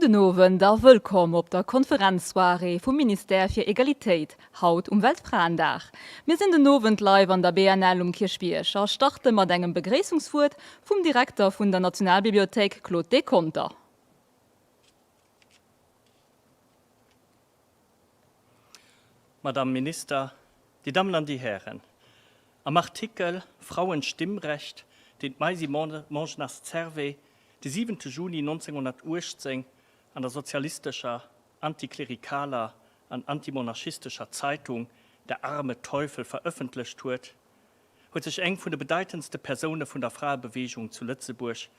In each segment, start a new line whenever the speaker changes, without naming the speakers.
Gudden Owend a wëllkomm op der Konferenzsoirée vum Ministère fir Egalitéit, haut um Weltfraendag. Mir sinn den Owend live an der BNL um Kierchbierg a starte mat engem Begréissungswuert vum Direkter vun der Nationalbibliothéik Claude Deconter.
Madame Minister, Dir Dammen an Dir Hären, am Artikel Frauenstimmrecht, deen d'Maisy Mongenast-Servais de 7 Juni 1918 an der sozialistescher, antiklerikaler an antimonarchistescher Zeitung Der arme Teufel verëffentlecht huet, huet sech eng vun de bedeitendste Persoune vun der Fraebeweegung zu Lëtzebuerg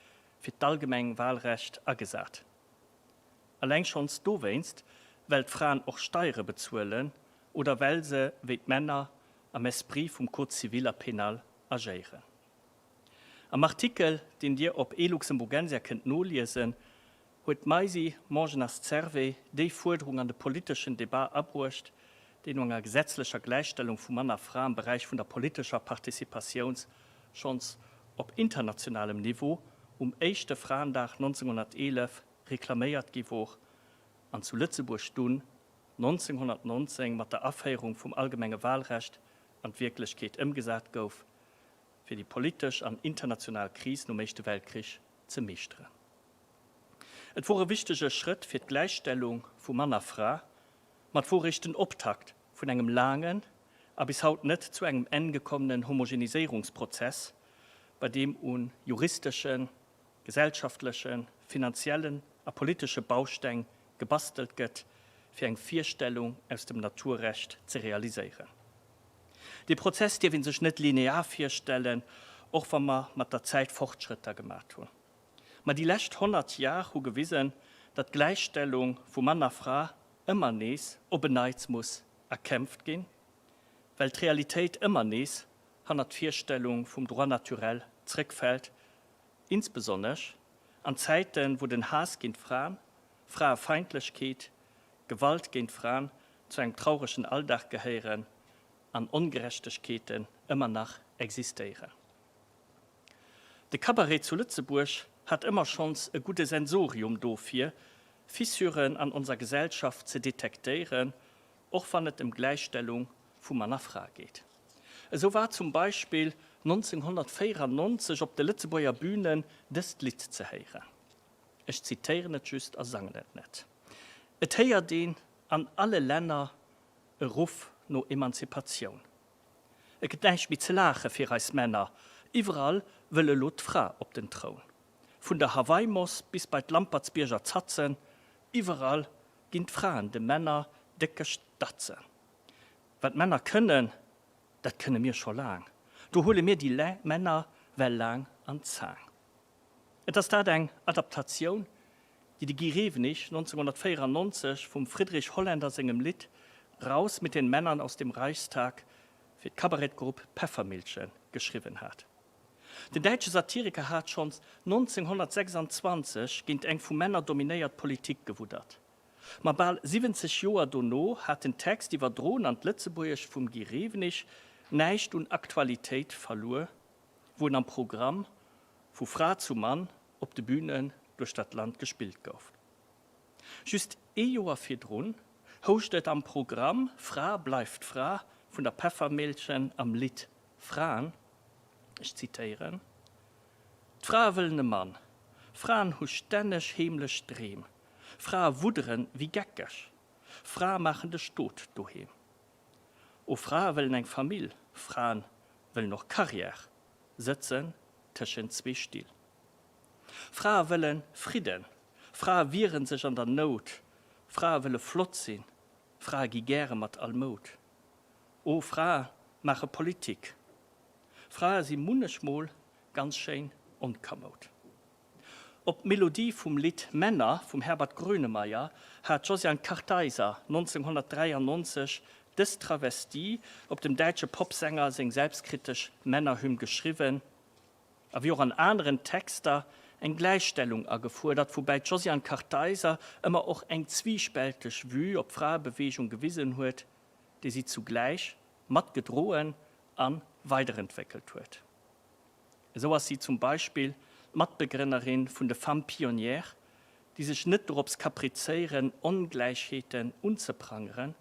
fir d'allgemeng Wahlrecht agesat. Eleng schonns dowéinst, well d'Fraen och Steiere bezuelen oder well se, wéi d'Männer, am Esprit vum Code civil a pénal agéieren. Am Artikel, deen Dir op e-Luxemburgensia kënnt noliesen, huet d'Maisy Mongenast-Servais déi Fuerderung an de politeschen Debat abruecht, déi no enger gesetzlecher Gläichstellung vu Mann a Fra am Beräich vun der politescher Participatiouns schonns op internationalem Niveau um éischte Fraendag 1911 reklaméiert gi wor an zu Lëtzebuerg dunn 1919 mat der Aféierung vum allgemenge Wahlrecht an d'Wierklechkeet ëmgesat gouf, fir déi politesch an international Kris nom Éischte Weltkrich ze meeschteren. Et wor e wichtege Schrëtt fir d'Gläichstellung vu Mann a Fra, ma et wor eréischt den Optakt vun engem laangen a bis haut net zu engem Enn gekommenen Homogeniséierungsprozess, bei deem u juristeschen, gesellschaftlechen, finanziellen a politesche Bausteng gebastelt gëtt, fir eng Virstellung aus dem Naturrecht ze realiséieren. Dee Prozess dierf ee sech net linear virstellen, och wa mer mat der Zäit Fortschrëtter gemat hunn. Ma déi lescht 100 Jar hu gewisen, datt d'Gläichstellung vu Mann a Fra ëmmer nees op en Neits muss erkämpft ginn, well d'Realitéit ëmmer nees hannert d'Virstellung vum Droit naturel zrëckfält, insbesonnesch an Zäiten, wou den Haass géint Fraen, Fraefeindlechkeet, Gewalt géint Fraen zu engem trauregen Alldag gehéieren an Ongerechtegkeeten ëmmer nach existéieren. De Cabaret zu Lëtzebuerg hat ëmmer schonns e gudde Sensorium dofir, Fissuren an onser Gesellschaft ze detektéieren, och wann et ëm Gläichstellung vu Mann a Fra geet. Esou war zum Beispill. 1994 op de Lëtzebuerger Bünen dëst Lidd ze héieren. Ech zitéieren et just a sangen et net. Et héiert een an alle Länner e Ruff no Emanzipatioun. Et gëtt näischt méi ze laache fir eis Männer, iwwerall wëll elo d'Fra op den Troun. Vun der Hawaii-Moss bis bei d'Lampertsbierger Zatzen, iwwerall ginn d'Fraen de Männer déckeg Datzen. Wat d'Männer kënnen, dat kënne mir scho laang, do huele mir déi Männer well laang an d'Zaang. Et ass dat eng Adaptatioun, déi de Guy Rewenig 1994 vum Friedrich Holländer sengem Lidd Raus mit den Männern aus dem Reichstag fir d'Kabarettgrupp Peffermillchen geschriwwen hat. Den däitsche Satiriker hat schonns 1926 géint eng vu Männer dominéiert Politik gewuddert. Ma bal 70 Joer dono hat den Text, iwwerdroen an d'Lëtzebuergescht vum Guy Rewenig, näischt un Aktualitéit verluer, wou en am Programm Vu Fra zu Mann op de Bünen duerch dat Land gespillt gouf. Just ee Joer virdrun houscht et am Programm Fra bleift Fra vun der Peffermillchen am Lidd Fraen, ech zitéieren, D'Frae wëllen e Mann, Fraen hu stänneg heemlech Dreem, Frae wudderen wéi geckeg, Frae maachen de Stot doheem. O Frae wëllen eng Famill, Fraen wëllen och Carrière, sëtzen tëschent zwee Still. Frae wëlle Fridden, Frae wieren sech an der Nout, Frae wëlle flott sinn, Frae gi gäre mat all Moud. O Frae maache Politik, Frae si munnechmol ganz schéin onkamoud. Op d'Melodie vum Lidd Männer vum Herbert Grönemeyer hat d'Josiane Kartheiser 1993 dës Travestie op dem däitsche Popsänger seng selbstkritesch Männerhymn geschriwwen a wéi och an aneren Texter eng Gläichstellung agefuerdert, woubäi d'Josiane Kartheiser ëmmer och eng zwiispälteg Vue op d'Fraebeweegung gewisen huet, déi si zugläich matgedroen a weiderentwéckelt huet. Esou ass si zum Beispill d'Matbegrënnerin vun de Femmes pionnières, déi sech net dorops kaprizéieren, Ongläichheeten unzeprangeren,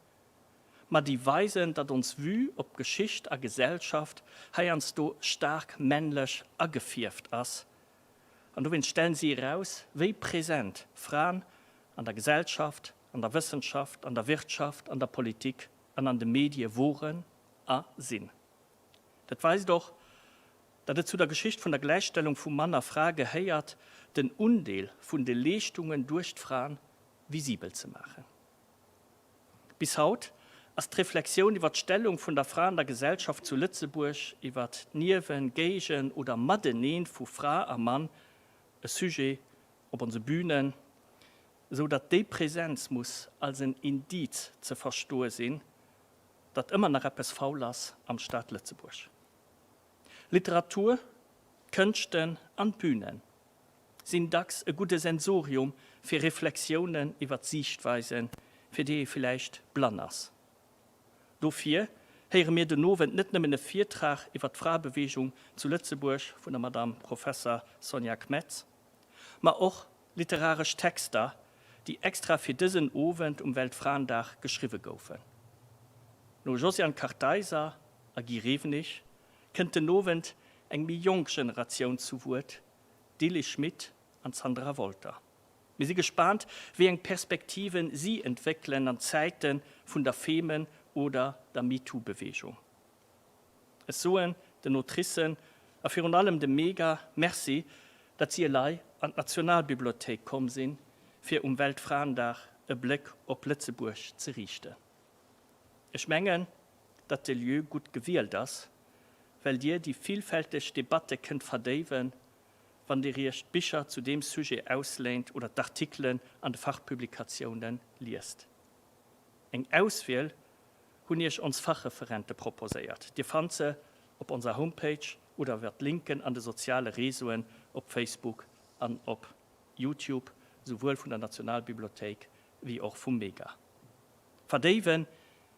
ma déi weisen, datt ons Vue op Geschicht a Gesellschaft heiansdo staark männlech agefierft ass. An dowéinst stellen si eraus, wéi present Fraen an der Gesellschaft, an der Wëssenschaft, an der Wirtschaft, an der Politik an an de Medie woren a sinn. Dat weist och, datt et zu der Geschicht vun der Gläichstellung vu Mann a Fra gehéiert, den Undeel vun de Leeschtungen duerch d'Fraen visibel ze maachen. Bis haut ass d'Reflexioun iwwer d'Stellung vun der Fra an der Gesellschaft zu Lëtzebuerg, iwwer d'Niewen-, Géigen oder Mateneen vu Fra a Mann e Sujet op onse Bünen, esou datt déi Präsenz muss als en Indiz ze verstoe sinn, datt ëmmer nach eppes faul ass am Staat Lëtzebuerg. Literatur, d'Kënschten an d'Bünen sinn dacks e gudde Sensorium fir Reflexiounen iwwer Siichtweisen, fir déi ee villäicht blann ass. Dofir héiere mir den Owend net nëmmen e Virtrag iwwer d'Fraebeweegung zu Lëtzebuerg vun der Madame Professer Sonja Kmetz, ma och literaresch Texter, déi extra fir dësen Owend um Weltfraendag geschriwwe goufen. No Josiane Kartheiser a Guy Rewenig kënnt den Owend eng méi jonk Generatioun zu Wuert, d'Lilly Schmit an d'Sandra Wolter. Mir si gespaant, wéi eng Perspektiven si entwéckelen an Zäite vun der Femen oder der MeToo-Beweegung. Ech soen den Autricen a virun allem dem Mega Merci, datt si elei an d'Nationalbibliothéik komm sinn, fir um Weltfraendag e Bléck op Lëtzebuerg ze riichten. Ech mengen, datt de Lieu gutt gewielt ass, well Dir déi villfälteg Debatte kënnt verdéiwen, wann Dir Iech d'Bicher zu deem Sujet ausléint oder d'Artikelen an de Fachpublikatiounen liest. Eng Auswiel hunn Iech ons Fachreferente proposéiert. Dir fannt se op onser Homepage oder iwwer d'Linken an de soziale Réseauen op Facebook an op Youtube, souwuel vun der Nationalbibliothéik wéi och vum Mega. Verdéiwe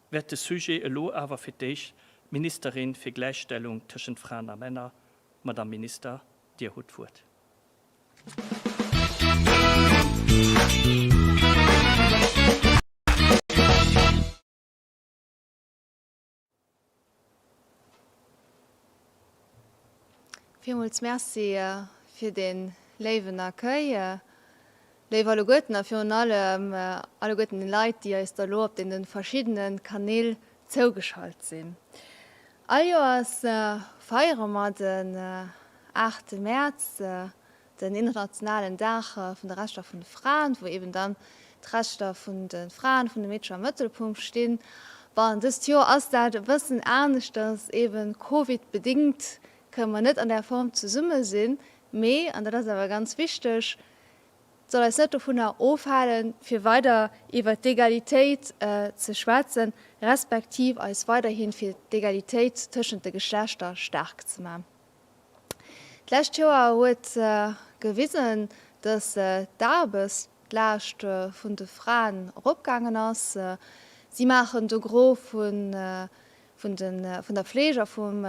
wäert de Sujet elo awer fir d'éischt d'Ministerin fir Gläichstellung tëschent Fraen a Männer. Madame Minister, Dir hutt d'Wuert.
Villmools Merci fir dee léiwen Accueil. Léif alleguerten a virun allem alleguerten déi Leit, déi eis da lo op deene verschiddene Kanäl zougeschalt sinn. All Joers feiere mer den 8 Mäerz, den internationalen Dag vun de Rechter vun de Fraen, wou eben dann d'Rechter vun de Fraen, vun de Meedcher am Mëttelpunkt stinn. Bon, dëst Joer ass dat e bëssen aneschters, eben Covid-bedingt kënne mer net an där Form zesumme sinn, mee, an dat ass awer ganz wichteg, Et soll eis net dovunner ofhalen, fir weider iwwert d'Egalitéit ze schwätzen, respektiv eis weiderhi fir d'Egalitéit tëschent de Geschlechter staark ze man. D'lescht Joer huet gewisen, dass d'Aarbechtslaascht vun de Fraen eropgaangen ass. Si maachen de Gros vun der Fleeg a vum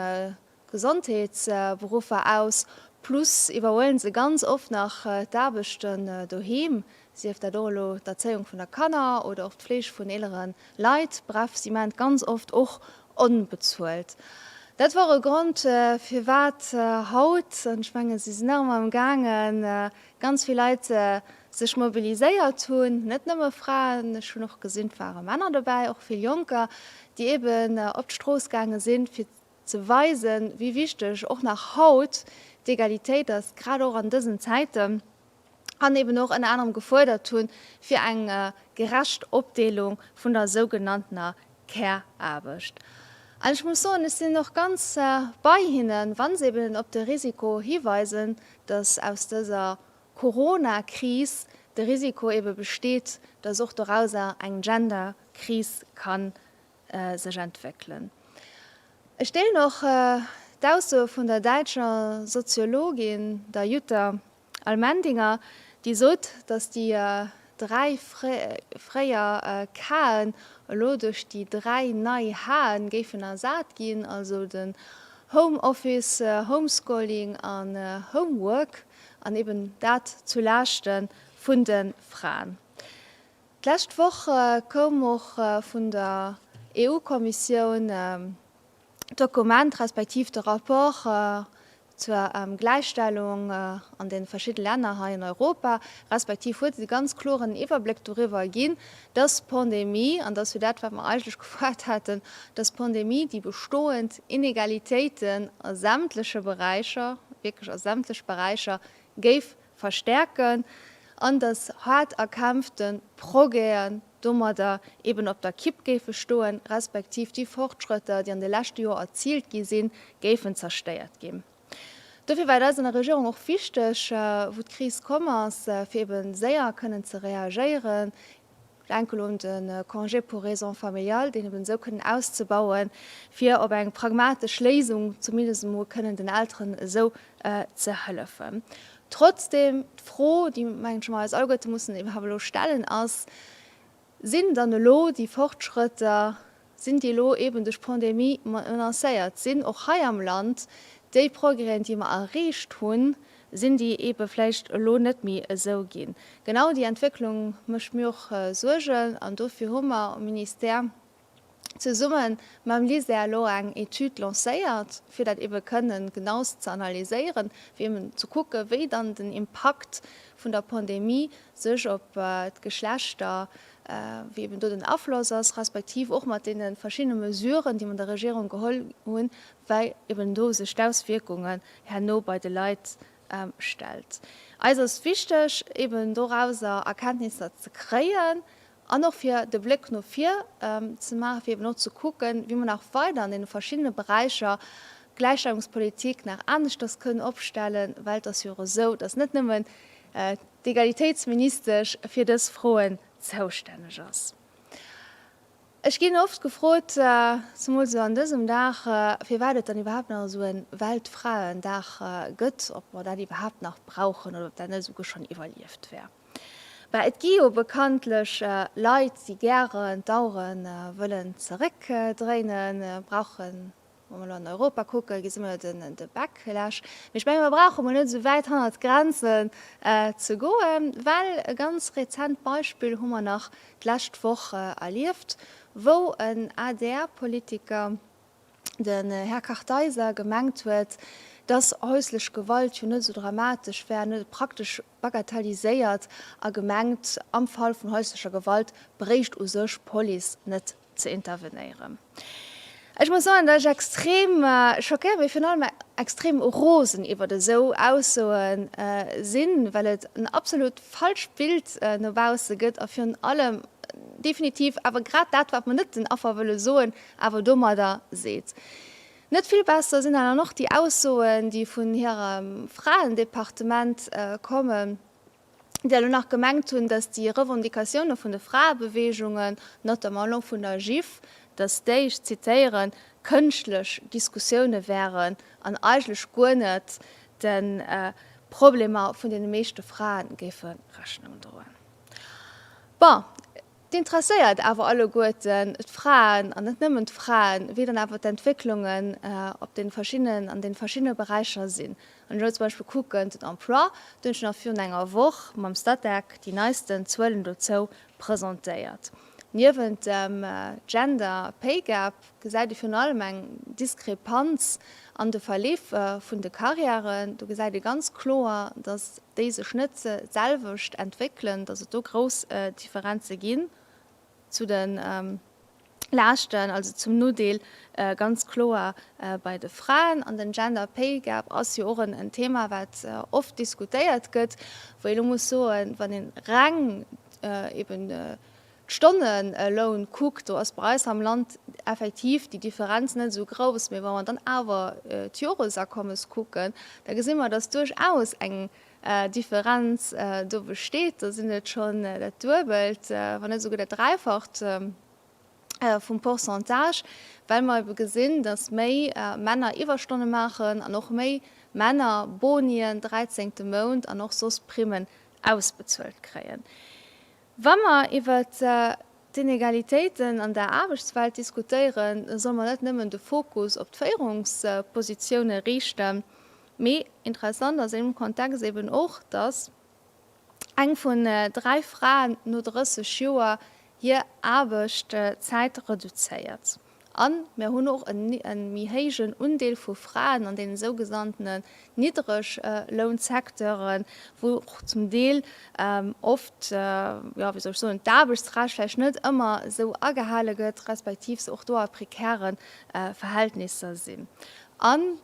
Gesondheetsberuffer aus, plus iwwerhuelen se ganz oft nach d'Aarbechten doheem, sief dat och elo d'Erzéiung vun der Kanner oder och d'Fleeg vun eelere Leit, bref, si maachen et ganz oft och onbezuelt. Dat war e Grond, firwat haut, an ech mengen, si sinn nach ëmmer am gaangen, ganz vill Leit sech mobiliséiert hunn, net nëmme Fraen, ech hunn och gesinn, et ware Männer dobäi, och vill Jonker, déi eeben op d'Strooss gaange sinn, fir ze weisen, wéi wichteg och nach haut d'Egalitéit ass, grad och an dësen Zäiten, an eben och ënner anerem gefuerdert hunn, fir eng gerecht Opdeelung vun der sougenanntener Care-Aarbecht. An ech muss soen, ech sinn och ganz bei hinnen, wa se eben op de Risiko hiweisen, dass aus dëser Corona-Kris de Risiko ebe besteet, dass och dorauser eng Gender-Kris kann sech entwéckelen. Ech deelen och d'Aussoe vun der däitscher Soziologin, der Jutta Almendinger, déi sot, datt déi 3 fréier K'en elo duerch déi 3 nei H'en géifen ersat ginn, also den Home Office, Homeschooling an Homework, an eben dat zu Laaschte vun de Fraen. D'lescht Woch koum och vun der EU-Kommissioun d'Dokument respektiv de Rapport zur Gläichstellung an de verschidde Länner hei an Europa, respektiv huet et e ganz kloren Iwwerbléck doriwwer ginn, dass d'Pandemie, an dat ass jo dat, wat mer eigentlech gefuerdert haten, dass d'Pandemie déi bestoend Inegalitéiten a sämtleche Beräicher, wierklech a sämtlech Beräicher, géif verstärken an dass haart erkämpfte Progrèsen domadder eben op der Kipp géife stoen, respektiv déi Fortschrëtter, déi an de leschte Joer erziilt gi sinn, géifen zerstéiert ginn. Dofir war et eis an der Regierung och wichteg, wou d'Kris komm ass, fir ebe séier kënnen ze reagéieren, Denke elo un de Congé pour raisons familiales, deen eben esou kënnen auszebauen, fir op eng pragmatesch Léisung zumindest emol kënnen den Elteren esou ze hëllefen. Trotzdem, d'Fro, déi, mengen ech, mer eis alleguerte mussen iwwerhaapt elo stellen, ass, Sinn dann elo déi Fortschrëtter, sinn déi elo eben duerch d'Pandemie menacéiert? Sinn och hei am Land déi Progrèsen, déi mer erreecht hunn, sinn déi eebe vläicht elo net méi esou ginn? Genau déi Entwécklung mécht mir och Suergen an dofir hu mer um Ministère zesumme mam LISER elo eng Etüd lancéiert, fir dat eebe kënnen genauest ze analyséieren, fir eben ze kucken, wéi dann den Impakt vun der Pandemie sech op d'Geschlechter, wéi eben do den Afloss ass, respektiv och mat deene verschiddene Mesuren, déi mer an der Regierung geholl hunn, wei eben do sech d'Auswierkungen herno bei de Leit stellt. Eis ass wichteg, eben dorauser Erkenntnisser ze kréien an och fir de Bléck no vir ze maachen, fir eben och ze kucken, wéi mer nach weider an deene verschiddene Beräicher d'Gläichstellungspolitik nach aneschters kënnen opstellen, well et ass jo och esou, dass net nëmmen d'Egalitéitsministesch fir dës Froen zoustänneg ass. Ech ginn oft gefrot, zemools elo an dësem Dag, firwat et dann iwwerhaapt nach esou e Weltfraendag gëtt, ob mer dat iwwerhaapt nach brauchen oder ob dat net esouguer schonn iwwerlieft wär. Bah, et gi jo bekanntlech Leit, déi gären d'Auere wëllen zeréckdréinen, brauchen Wa mer elo an Europa kucken, gesi mer jo de Backlash. Mee ech menge mer brauche mol net esou wäit hannert d'Grenzen ze goen, well e ganz rezent Beispill hu mer nach d'lescht Woch erlieft, wou en ADR-Politiker. Den Här Kartheiser gemengt huet, dass häuslech Gewalt jo net esou dramatesch wär, en huet et praktesch bagatelliséiert a gemengt, am Fall vun häuslecher Gewalt bréicht u sech d'Police net ze intervenéieren. Ech muss soen, datt ech extrem schockéiert, mee virun allem extrem rosen iwwert esou Aussoe sinn, well et en absolut falscht Bild no bausse gëtt a virun allem definitiv awer grad dat, wat mer net den Affer wëlle soen, awer domadder seet. Net vill besser sinn dann och déi Aussoen, déi vun hirem Fraendepartement kommen, déi elo nach gemengt hunn, datt déi Revendicatioune vun de Fraebeweegungen, notamment elo vun der GIF, datt déi, ech zitéieren, kënschtlech Diskussioune wären an eigentlech guer net de Problemer vun deene meeschte Frae géife Rechnung droen. Bon, Et interesséiert awer alleguerten d'Fraen, an net nëmmen d'Fraen, wéi dann awer d'Entwécklungen op deene verschiddenen, an deene verschiddene Beräicher sinn. Wann ech elo zum Beispill kucken, den Emploi, do hunn ech nach virun enger Woch mam Statec déi neisten Zuelen dozou presentéiert. Niewent dem Gender Pay Gap gesäit ee virun allem eng Diskrepanz an de Verleef vun de Karriären. Do gesäit ee ganz kloer, dass déi sech net d'selwecht entwéckelen, dass et do grouss Differenze ginn zu de Laaschten, also zum Nodeel ganz kloer bei de Fraen. An den Gender Pay Gap ass jo och en Thema, wat oft diskutéiert gëtt, wou ee lo muss soen, wann ee reng eben d'Stonneloun kuckt, do ass bei eis am Land effektiv déi Differenz net esou grouss. Mee wa mer dann awer d'Joresakommes kucken, da gesi mer, dass duerchaus eng Differenz do besteet. Do sinn et schonn dat Duebelt, wann net esouguer dat Dräifacht vum Pourcentage, well mer ebe gesinn, dass méi Männer Iwwerstonne maachen an och méi Männer Bonien, dräizéngte Mount an och soss Primmen ausbezuelt kréien. Wa mer iwwert d'Inegalitéiten an der Aarbechtswelt diskutéieren, da solle mer net nëmmen de Fokus op d'Féierungspositioune riichten, mee interessant ass an deem Kontext eben och, dass eng vun 3 Fraen no 30 Joer hir Aarbechtszäit reduzéiert. A mir hunn och e méi héijen Undeel vu Fraen an deene sougenanntenen Niddreglounsecteuren, wou och zum Deel oft, jo, wéi soll ech soen, d'Aarbechtsrecht vläicht net ëmmer esou agehale gëtt, respektiv se och do a prekäre Verhältnisser sinn. An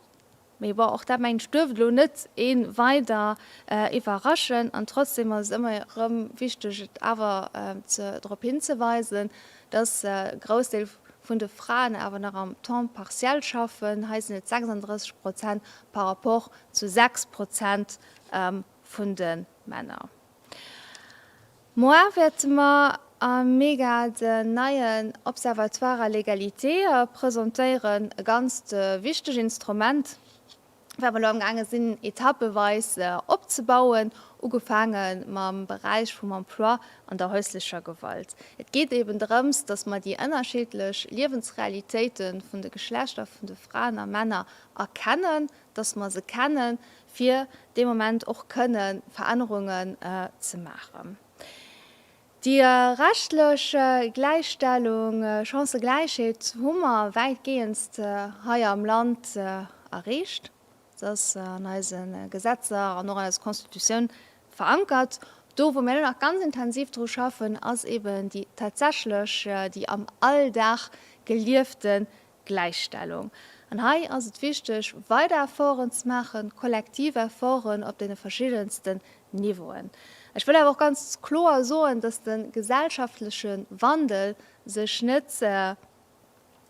Mee bon, och dat mengen ech duerft elo net ee weider iwwerraschen. An trotzdem ass et ëmmer erëm wichteg et awer ze drop hinzeweisen, dass e Groussdeel vun de Fraen awer nach am Temps partiel schaffen. Hei sinn et 36 Prozent par rapport zu 6 Prozent vun de Männer. Moar wäerte mer am Mega den neien Observatoire à l'égalité presentéieren, e ganzt wichteg Instrument, wat mer elo amgaange sinn etappeweis opzebauen, ugefaange mam Beräich vum Emploi an der häuslecher Gewalt. Et geet eben drëms, datt mer déi ënnerschiddlech Liewensrealitéite vun de Geschlechter vun de Fraen a Männer erkennen, datt mer se kennen, fir dee Moment och kënne Verännerungen ze maachen. Déi rechtlech Gläichstellung, Chancëgläichheet hu mer wäitgeeëndst hei am Land erreecht. Se ass an eise Gesetzer an och an eiser Constitutioun verankert. Do, wou mir elo nach ganz intensiv dru schaffen, ass eben déi tatsächlech, déi am Alldag geliefte Gläichstellung. An hei ass et wichteg, weider Efforten ze maachen, kollektiv Efforten op deene verschiddensten Niveauen. Ech wëll awer och ganz kloer soen, dass de gesellschaftleche Wandel sech net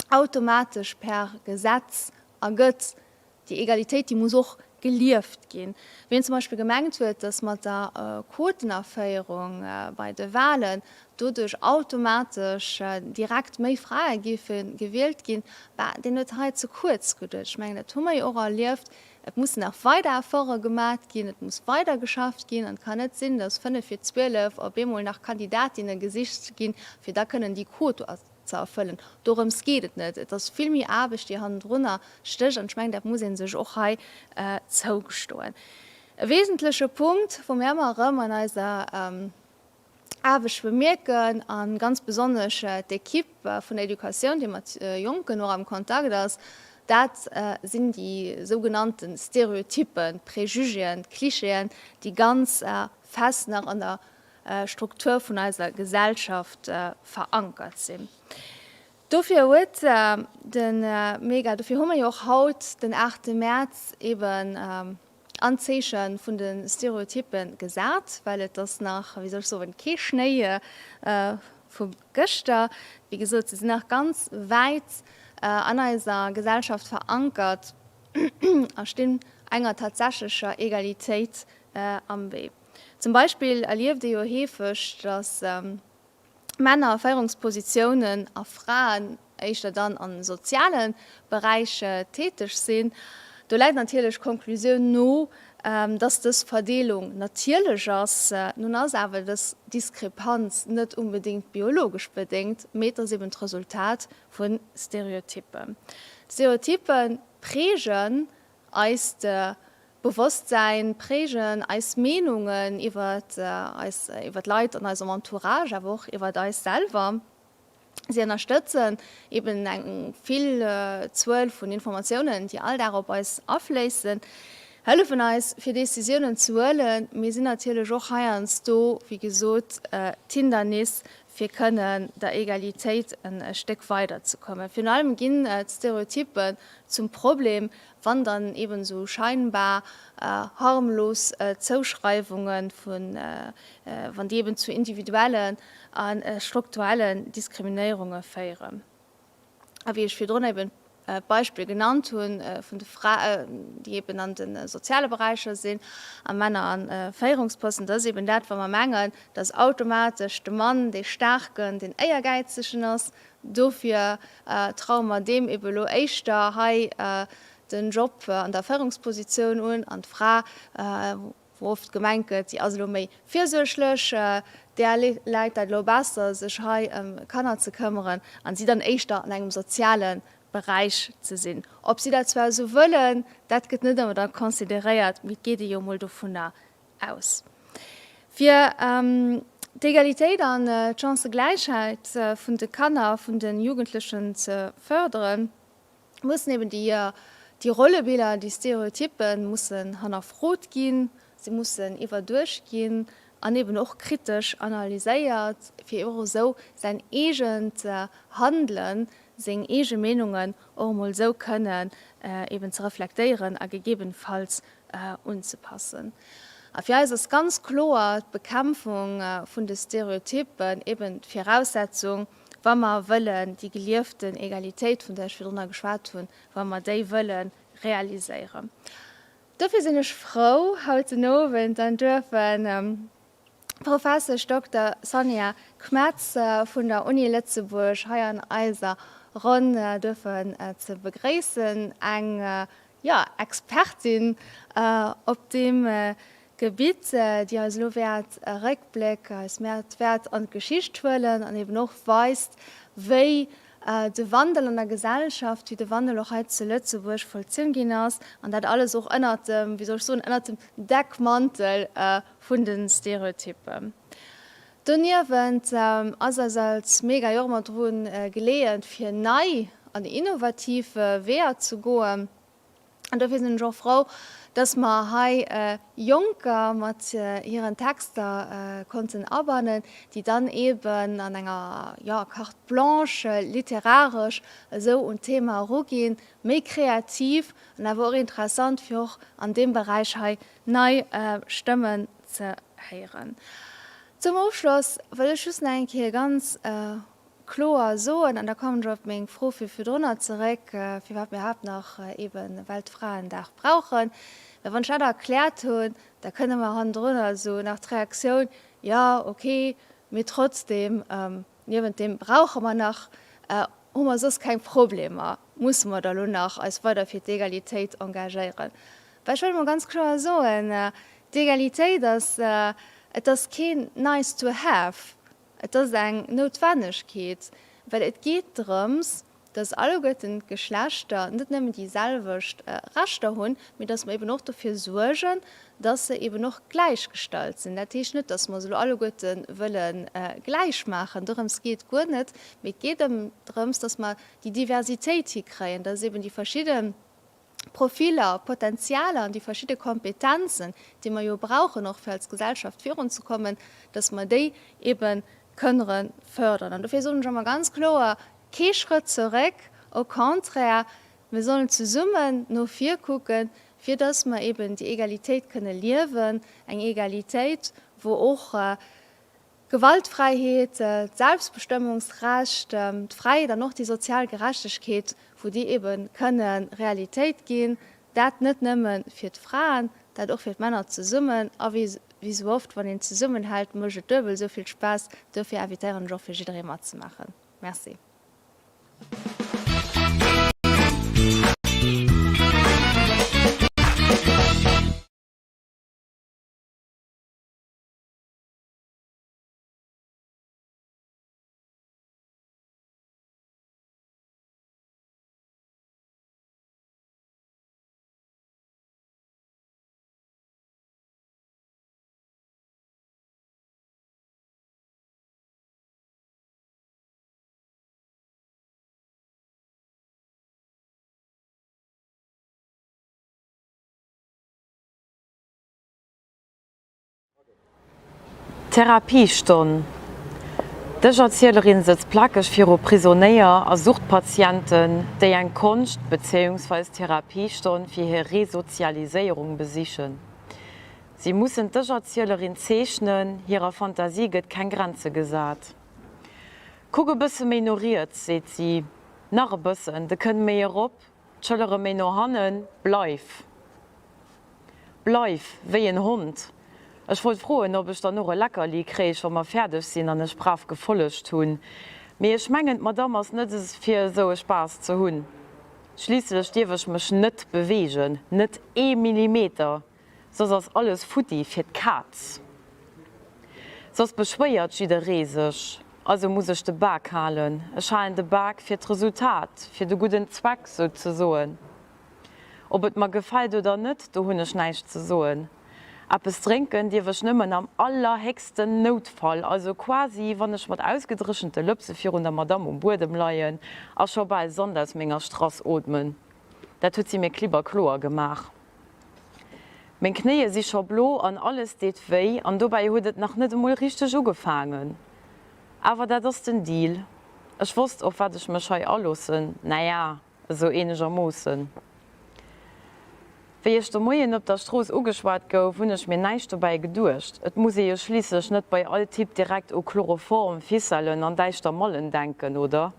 automatesch per Gesetz ergëtt. Déi Egalitéit, déi muss och gelieft ginn. Wien zum Beispill gemengt huet, datt mat der Quotenaféierung bei de Wahlen doduerch automatesch direkt méi Frae géife gewielt ginn, bah, deen huet hei ze kuerz geduecht. Ech mengen, dat hu mer jo och erlieft. Et mussen nach weider Efforte gemat ginn, et muss weider geschafft ginn an et kann net sinn, datt fënnef vir 12 op eemol nach Kandidatinne gesicht ginn, fir da kënnen déi Quote ze erfëllen. Dorëms geet et net. Et ass vill méi Aarbecht, déi hannendrunner stécht an ech mengen, dat muss ee sech och hei zougestoen. E wesentleche Punkt, wou mir ëmmer erëm an eiser Aarbecht bemierken, a ganz besonnesch d'Equipe vun der Educatioun, déi mat Jonken och am Kontakt ass. Dat sinn déi sougenannte Stereotyppen, d'Prejugéen, d'Clichéen, déi ganz fest nach an der Struktur vun eiser Gesellschaft verankert sinn. Dofir huet de Mega, dofir hu mer jo och haut den 8 Mäerz eben an d'Zeeche vun de Stereotyppe gesat, well et ass nach, wéi soll ech soen, kee Schnéi vu gëschter. Wéi gesot, se sinn nach ganz wäit an eiser Gesellschaft verankert a stinn enger tatsächlecher Egalitéit am Wee. Zum Beispill erlieft ee jo heefeg, datt Männer a Féierungspositiounen a Fraen éischter dann a soziale Beräicher täteg sinn. Do läit natierlech d'Konklusioun no, dass dës Verdeelung natierlech ass. Nun ass awer dës Diskrepanz net unbedéngt biologesch bedéngt, mee et ass eben d'Resultat vu Stereotyppen. D'Stereotyppe prägen eist Bewosstsäin, prägen eis Meenungen iwwer eis, iwwer d'Leit an eisem Entourage, awer och iwwer eis selwer. Si ënnerstëtzen eben eng vill Zuel vun Informatiounen, déi all Dag op eis afléissen, hëllefen eis fir Decisiounen ze huelen, mee sinn natierlech och heiansdo, wéi gesot, d'Hindernis fir kënnen der Egalitéit en Stéck weider ze kommen. Virun allem ginn d'Stereotypen zum Problem, wann dann eben esou scheinbar harmlos Zouschreiwunge vun, wann déi eben zu individuellen a strukturellen Diskriminéierunge féieren. A wéi ech virdrun eben d'Beispill genannt hu vun de Fraen, déi eben an de soziale Beräicher sinn a Männer a Féierungsposten, dat ass eben dat, wa mer mengen, dass automatesch de Mann dee Staarken, deen Éiergäizegen ass. Dofir traue mer deem eben elo éischter hei den Job an der Féierungspositioun un an d'Fra, wou oft gemengt gëtt, si ass elo méi virsuerglech, där läit dat elo besser, sech hei ëm Kanner ze këmmeren an si dann éischter an engem soziale Beräich ze sinn. Ob si dat zwar esou wëllen, dat gëtt net ëmmer da consideréiert, mee et geet ee jo emol dovunner aus. Fir d'Egalitéit an d'Chancëgläichheit vun de Kanner a vun de Jugendlechen ze fërderen, mussen eben déi Rollebiller, déi Stereotyppe mussen hannerfrot ginn, se mussen iwwerduecht ginn an eben och kritesch analyséiert, fir och esou säin eegent Handelen, seng eege Meenungen och emol esou kënnen eben ze reflektéieren a gegebenfalls unzepassen. A fir eis ass ganz kloer d'Bekämpfung vun de Stereotyppen eben d'Viraussetzung, wa mer wëllen déi gelieften Egalitéit, vun där ech virdrunner geschwat hunn, wa mer déi wëlle realiséieren. Dofir sinn ech frou, haut den Owend dann duerfen d'Professesch Dokter Sonja Kmetz vun der Uni Lëtzebuerg hei an eiser Ronn duerfen ze begréissen, eng, jo, Expertin op deem Gebitt, déi eis elo wäert e Réckbléck eis wäert an d'Geschicht huelen an eben och weist, wéi de Wandel an der Gesellschaft, wéi de Wandel och hei zu Lëtzebuerg vollzunn ginn ass, an dat alles och ënnert dem, wéi soll ech soen, ënnert dem Deckmantel vun de Stereotypen. Doniewent ass eis als Mega jo och ëmmer dru geleeën, fir nei an innovativ Weeër ze goen. An dofir sinn ech och frou, dass mer hei Jonker mat hiren Texter konnten abannen, déi dann eeben an enger, jo, Carte blanche literaresch esou un d'Thema eruginn, méi kreativ an awer och interessant, fir och an deem Beräich hei nei Stëmmen ze héieren. Zum Ofschloss wëll ech just nach eng Kéier ganz kloer soen, an da kommen ech op meng Fro vu virdrunner zeréck, firwat mir iwwerhaapt nach eebe Weltfraendag brauchen. Well wann ech dat erkläert hunn, da kënne mer hannendrunner esou nach d'Reaktioun, Jo, okay, mee trotzdem, niewent deem brauche mer nach, hu mer soss keng Problemer, musse mer da lo nach eis weider fir d'Egalitéit engagéieren? Well ech wëll emol ganz kloer soen, D'Egalitéit ass, et ass keen nice to have, Et ass eng Noutwennegkeet, well et geet drëms. dass alleguerten d'Geschlechter net nëmmen déi selwecht Rechter hunn, mee dass mer eben och dofir suergen, dass se eben och gläichgestallt sinn. Dat heescht net, dass mer se elo alleguerte wëlle gläich maachen, dorëms geet et guer net, mee et geet ëm drëms, dass mer déi Diversitéit hikréien, dass eben déi verschidde Profiller, Potenzialer an déi verschidde Kompetenzen, déi mer jo brauchen och fir als Gesellschaft virunzekommen, dass mer déi ebe kënnere fördern. An dofir soen ech ëmmer ganz kloer, Kee Schrëtt zeréck, au contraire, mir sollen zesummen no vir kucken, fir dass mer eben déi Egalitéit kënne liewen, eng Egalitéit, wou och d'Gewaltfräiheet, d'Selbstbestëmmungsrecht, d'Fräiheet an och déi sozial Gerechtegkeet, wou déi ebe kënne Realitéit ginn, dat net nëmme fir d'Fraen, dat och fir d'Männer zesummen. A wéi esou oft, wann een zesummenhält, mécht et duebel esou vill Spaass. Dofir invitéieren ech och fir jidderee matzemaachen. Merci.
Therapiestonn, D'Ech-Erzielerin sëtzt plakeg viru Prisonéier a Suchtpatienten, déi eng Konscht bezéiungsweis Therapiestonn fir hir Resozialiséierung besichen. Si mussen d'Ech-Erzielerin zeechnen, hirer Fantasie gëtt keng Grenze gesat. Kuck e bësse méi no riets, seet si, nach e bëssen, de Kënn méi erop, D'Schëllere méi no hannen. Bleif! Bleif! Wéi en Hond! Ech wollt froen, ob ech dann och e Leckerli kréich, wa mer fäerdeg sinn an ech brav gefollegt hunn. Mee ech mengen, d'Madamm ass net fir esou e Spaass ze hunn. Schliisslech dierf ech mech net beweegen, net ee Millimeter! Soss ass alles futti fir d'Kaz. Soss beschwéiert jidderee sech. Also muss ech de Bak halen. Ech halen de Bak fir d'Resultat, fir de gudden Zweck souzesoen. Ob et mer gefält oder net, do hunn ech näischt ze soen. Eppes drénken dierf ech nëmmen am allerhéchsten Noutfall, also quasi wann ech mat ausgedréchente Lëpse virun der Madamm um Buedem leien a scho bal Sand aus menger Strass ootmen. Dat huet si mir klipp a kloer gemaach. Meng Knéie si scho blo an alles deet wéi an dobäi huet et nach net emol richteg ugefaangen. Awer dat ass den Deal. Ech wosst op wat ech mech hei aloossen, naja, esou eenegermoossen. Wéi ech de Moien op der Strooss ugeschwat gouf, hunn ech mir näischt dobäi geduecht. Et muss ee jo schliisslech net bei all Typ direkt u Chloroform, Ficellen an däischter Mallen denken, oder?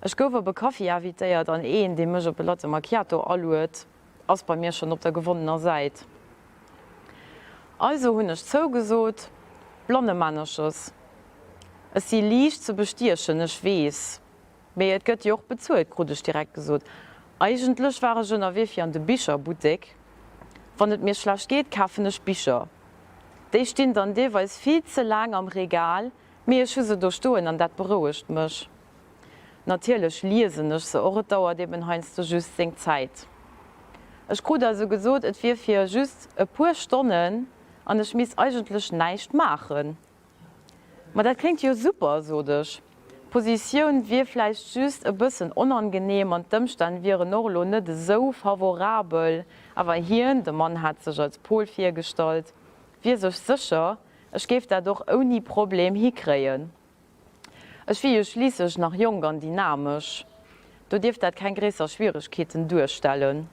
Ech gouf op e Kaffi invitéiert an een, dee mech op e Latte Macchiato aluet, ass bei mir schonn op der gewonnener Säit. Also hunn ech zougesot. Blannemännerches. Ech si liicht ze bestiechen, ech weess. Mee et gëtt jo och bezuelt, krut ech direkt gesot. Eigentlech war ech ënnerwee fir an de Bicherbuttek. Wann et mir schlecht geet, kafen ech Bicher. Déi stinn dann deelweis vill ze laang am Regal, mee ech hu se do stoen an dat berouegt mech. Natierlech liesen ech se och, et dauert eben heiansdo just seng Zäit. Ech krut also gesot, et wier fir just e puer Stonnen an ech misst eigentlech näischt maachen. Ma dat kléngt jo super, sot ech. D'Positioun wier vläicht just e bëssen onangenehm an d'Ëmstänn wieren och elo net esou favorabel, awer hien, de Mann hat sech als Paul virgestallt, wier sech sécher, ech géif dat och ouni Problem hikréien. Ech wier jo schliisslech nach jonk an dynamesch, do dierft dat keng gréisser Schwieregkeeten duerstellen.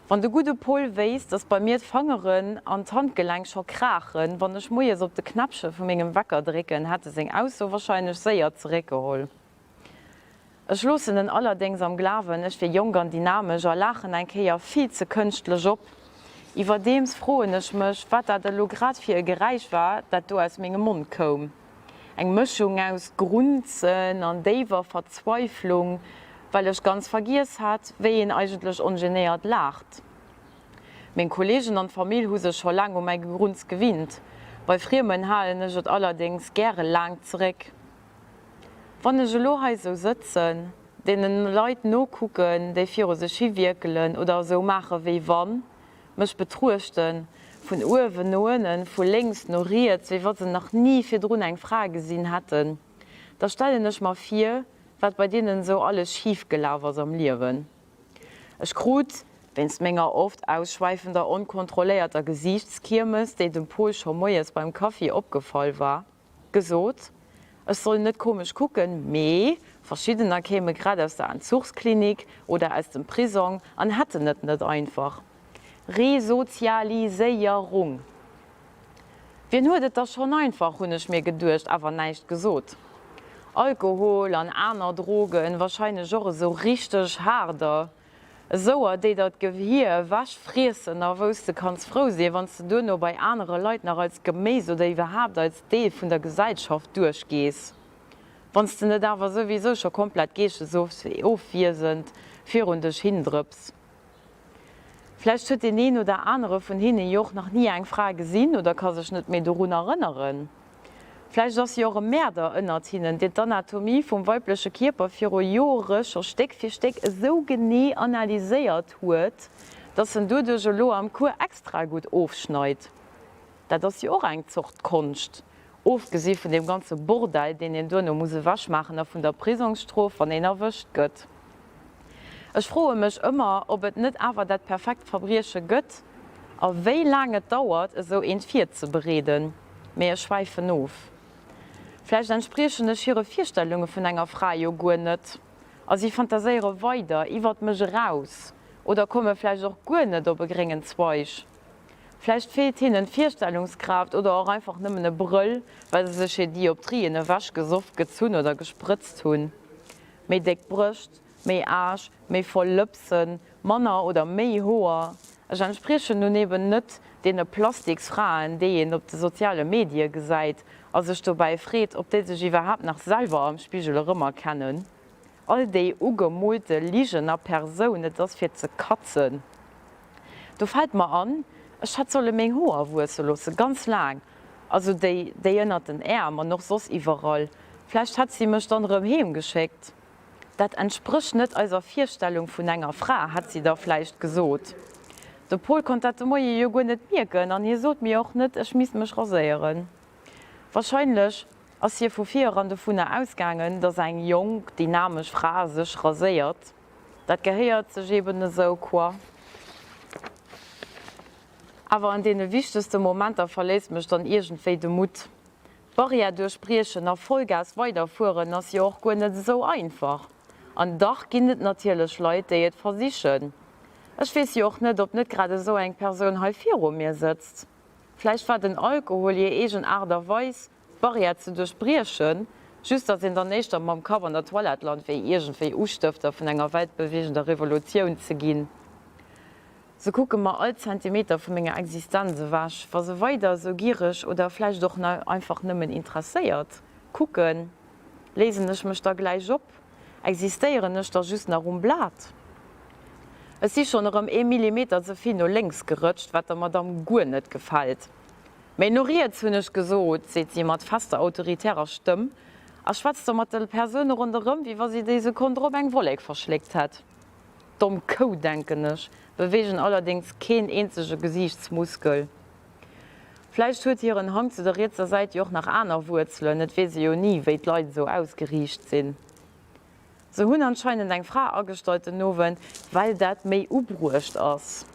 Wann de gudde Paul wéisst, dass bei mir d'Fangeren an d'Handgelenk scho kraachen, wann ech moies op de Knäppche vu mengem Wecker drécken, hätt e seng Ausso warscheinlech séier zeréckgeholl. Ech loossen en allerdéngs am Glawen, ech wier jonk an dynamesch a laachen eng Kéier vill ze kënschtlech op. Iwwerdeems froen ech mech, wat dat elo grad fir e Geräisch war, dat do aus mengem Mond koum. Eng Mëschung aus Grunzen an déiwer Verzweiflung, well ech ganz vergiess hat, wéi een eigentlech ongenéiert laacht. Meng Kolleegen an d'Famill hu sech scho laang u mäi Gegrunz gewinnt. Bei Friemen halen ech et allerdéngs gäre laang zeréck. Wann ech elo hei esou sëtzen, deenen Leit nokucken, déi viru sech hi wierkelen oder esou maache wéi wann, mech betruechten, vun uewen no ënnen, vu lénks no riets, wéi wa se nach ni virdrun eng Fra gesinn hätten, da stellen ech mer vir, wat bei deenen esou alles schif gelaf ass am Liewen. Ech krut, wéinst menger oft ausschwäifender, onkontrolléierter Gesiichtskiermes, déi dem Pol scho moies beim Kaffi opgefall war, gesot, ech soll net komesch kucken, mee verschiddener kéime grad aus der Entzuchsklinik oder aus dem Prisong an hätten et net einfach. Resozialiséierung! Wien huet et da schonn einfach, hunn ech mir geduecht, awer näischt gesot. Alkohol an aner Drogen, wahrscheinlech och esou richteg haarder. Esouer, déi der d'Gehier ewech friessen a wou s de kanns frou sinn, wann s de duerno bei anere Leit nach als Geméis oder iwwerhaapt als Deel vun der Gesellschaft duerchgees, wann s de net awer souwisou scho komplett geeschesofwiesend virun dech hin drëps. Vläicht huet deen een oder anere vun hinne jo och nach ni eng Fra gesinn oder ka sech net méi dorun erënneren. Vläicht ass jo och e Mäerder ënnert hinnen, deen d'Anatomie vum weibleche Kierper viru Jore scho Stéck fir Stéck esou genee analyséiert huet, dass en doduerch elo am Cours extra gutt ofschneit. Dat ass jo och eng Zort Konscht, ofgesi vun deem ganze Bordell, deen een duerno muss ewechmaachen a vun der Prisongsstrof, wann een erwëscht gëtt. Ech froe mech ëmmer, ob et net awer dat perfekt Verbrieche gëtt a wéi laang et dauert, esou eent virzebereeden. Mee ech schwäifen of. Vläicht entspriechen ech hire Virstellunge vun enger Fra jo guer net a si fantaséiere weider iwwert mech eraus oder komme vläicht och guer net op e gréngen Zweig. Vläicht feelt hinnen d'Virstellungskraaft oder och einfach nëmmen e Brëll, well se sech hir Dioptrien ewechgesoff, gezunn oder gesprëtzt hunn. Méi déck Brëscht, méi Aarsch, méi voll Lëpsen, manner oder méi Hoer. Ech entspriechen nun eben net deene Plastiksfraen, déi een op de soziale Medie gesäit a sech dobäi freet, ob déi sech iwwerhaapt nach selwer am Spigel erëmerkennen. All déi ugemoolte Ligen a Persoun, et ass fir ze katzen. Do fält mer an, ech hätt solle meng Hoer wuesse loosse, ganz laang, also déi, déi ënnert den Äerm an och soss iwwerall. Vläicht hätt si mech dann erëm heem geschéckt. Dat entsprécht net eiser Virstellung vun enger Fra, hätt si da vläicht gesot. De Pol konnt dat de Moie jo guer net mierken an hie sot mir och net, ech misst mech raséieren. Wahrscheinlech ass hie vu vir eran dovunner ausgaangen, dass eng jonk, dynamesch Fra sech raséiert. Dat gehéiert sech eben esou, quoi. Awer an deene wichtegste Momenter verléisst mech dann iergendwéi de Mutt. D'Barrière duerchbriechen a Vollgas weiderfueren ass jo och guer net esou einfach. An dach ginn et natierlech Leit, déi et versichen. Ech weess jo och net, ob net grad esou eng Persoun hei viru mir sëtzt. Vläicht war den Alkohol hir eegen Aart a Weis, d'Barrière ze duerchbriechen, just datt een dann éischter mam Kapp an der Toilette lant, wéi iergendwéi Ustëfter vun enger weltbeweegender Revolutioun ze ginn. Se kucke mer all Zentimeter vu menger Existenz ewech. Wa se weider esou giereg oder vläicht och einfach nëmmen interesséiert kucken, léisen ech mech da gläich op? Existéieren ech da just nach um Blat? Ech si schonn erëm ee Millimeter ze vill no lénks gerëtscht, wat der Madamm guer net gefält. Méi no riets, hunn ech gesot, seet si mat fester, autoritärer Stëmm a schwätzt da mat de Persoune ronderëm, wéi wa si déi Sekonn drop eng Wollek verschléckt hätt. Domm Kou, denken ech, beweegen allerdéngs keen eenzege Gesiichtsmuskel. Vläicht huet hiren Hang zu der rietser Säit jo och nach aner Wuerzelen, et weess ee jo ni, wéi d'Leit esou ausgeriicht sinn. Se hunn anscheinend eng Fra agestallt den Owend, well dat méi ubruecht ass.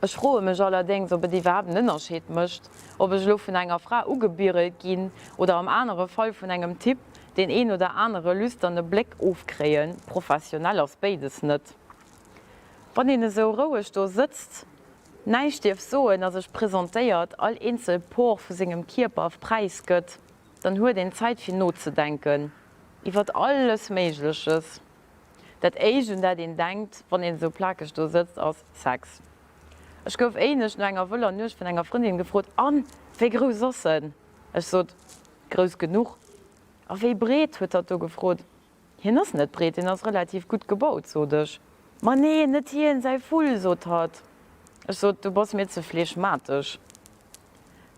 Ech froe mech allerdéngs, ob et iwwerhaapt en Ënnerscheed mécht, ob ech elo vun enger Fra ugebirelt ginn oder am anere Fall vun engem Typ deen een oder anere lüsterne Bléck ofkréien. Professionell ass béides net. Wann een esou roueg do sëtzt, näischt dierf soen a sech presentéiert, all eenzel Por vu sengem Kierper präisgëtt, dann huet een Zäit fir nozedenken iwwert alles Méigleches. Dat éischt un dat een denkt, wann een esou plakeg do sëtzt, ass Sex. Ech gouf éinescht no enger wëller Nuecht vun enger Frëndin gefrot, An, wéi grouss ass en? Ech sot, Grouss genuch. A wéi breet? huet hatt do gefrot. Hien ass net breet, hien ass relativ gutt gebaut, sot ech. Ma nee, net hien, säi Vull, sot hatt. Ech sot, Du bass mir ze flegmatesch.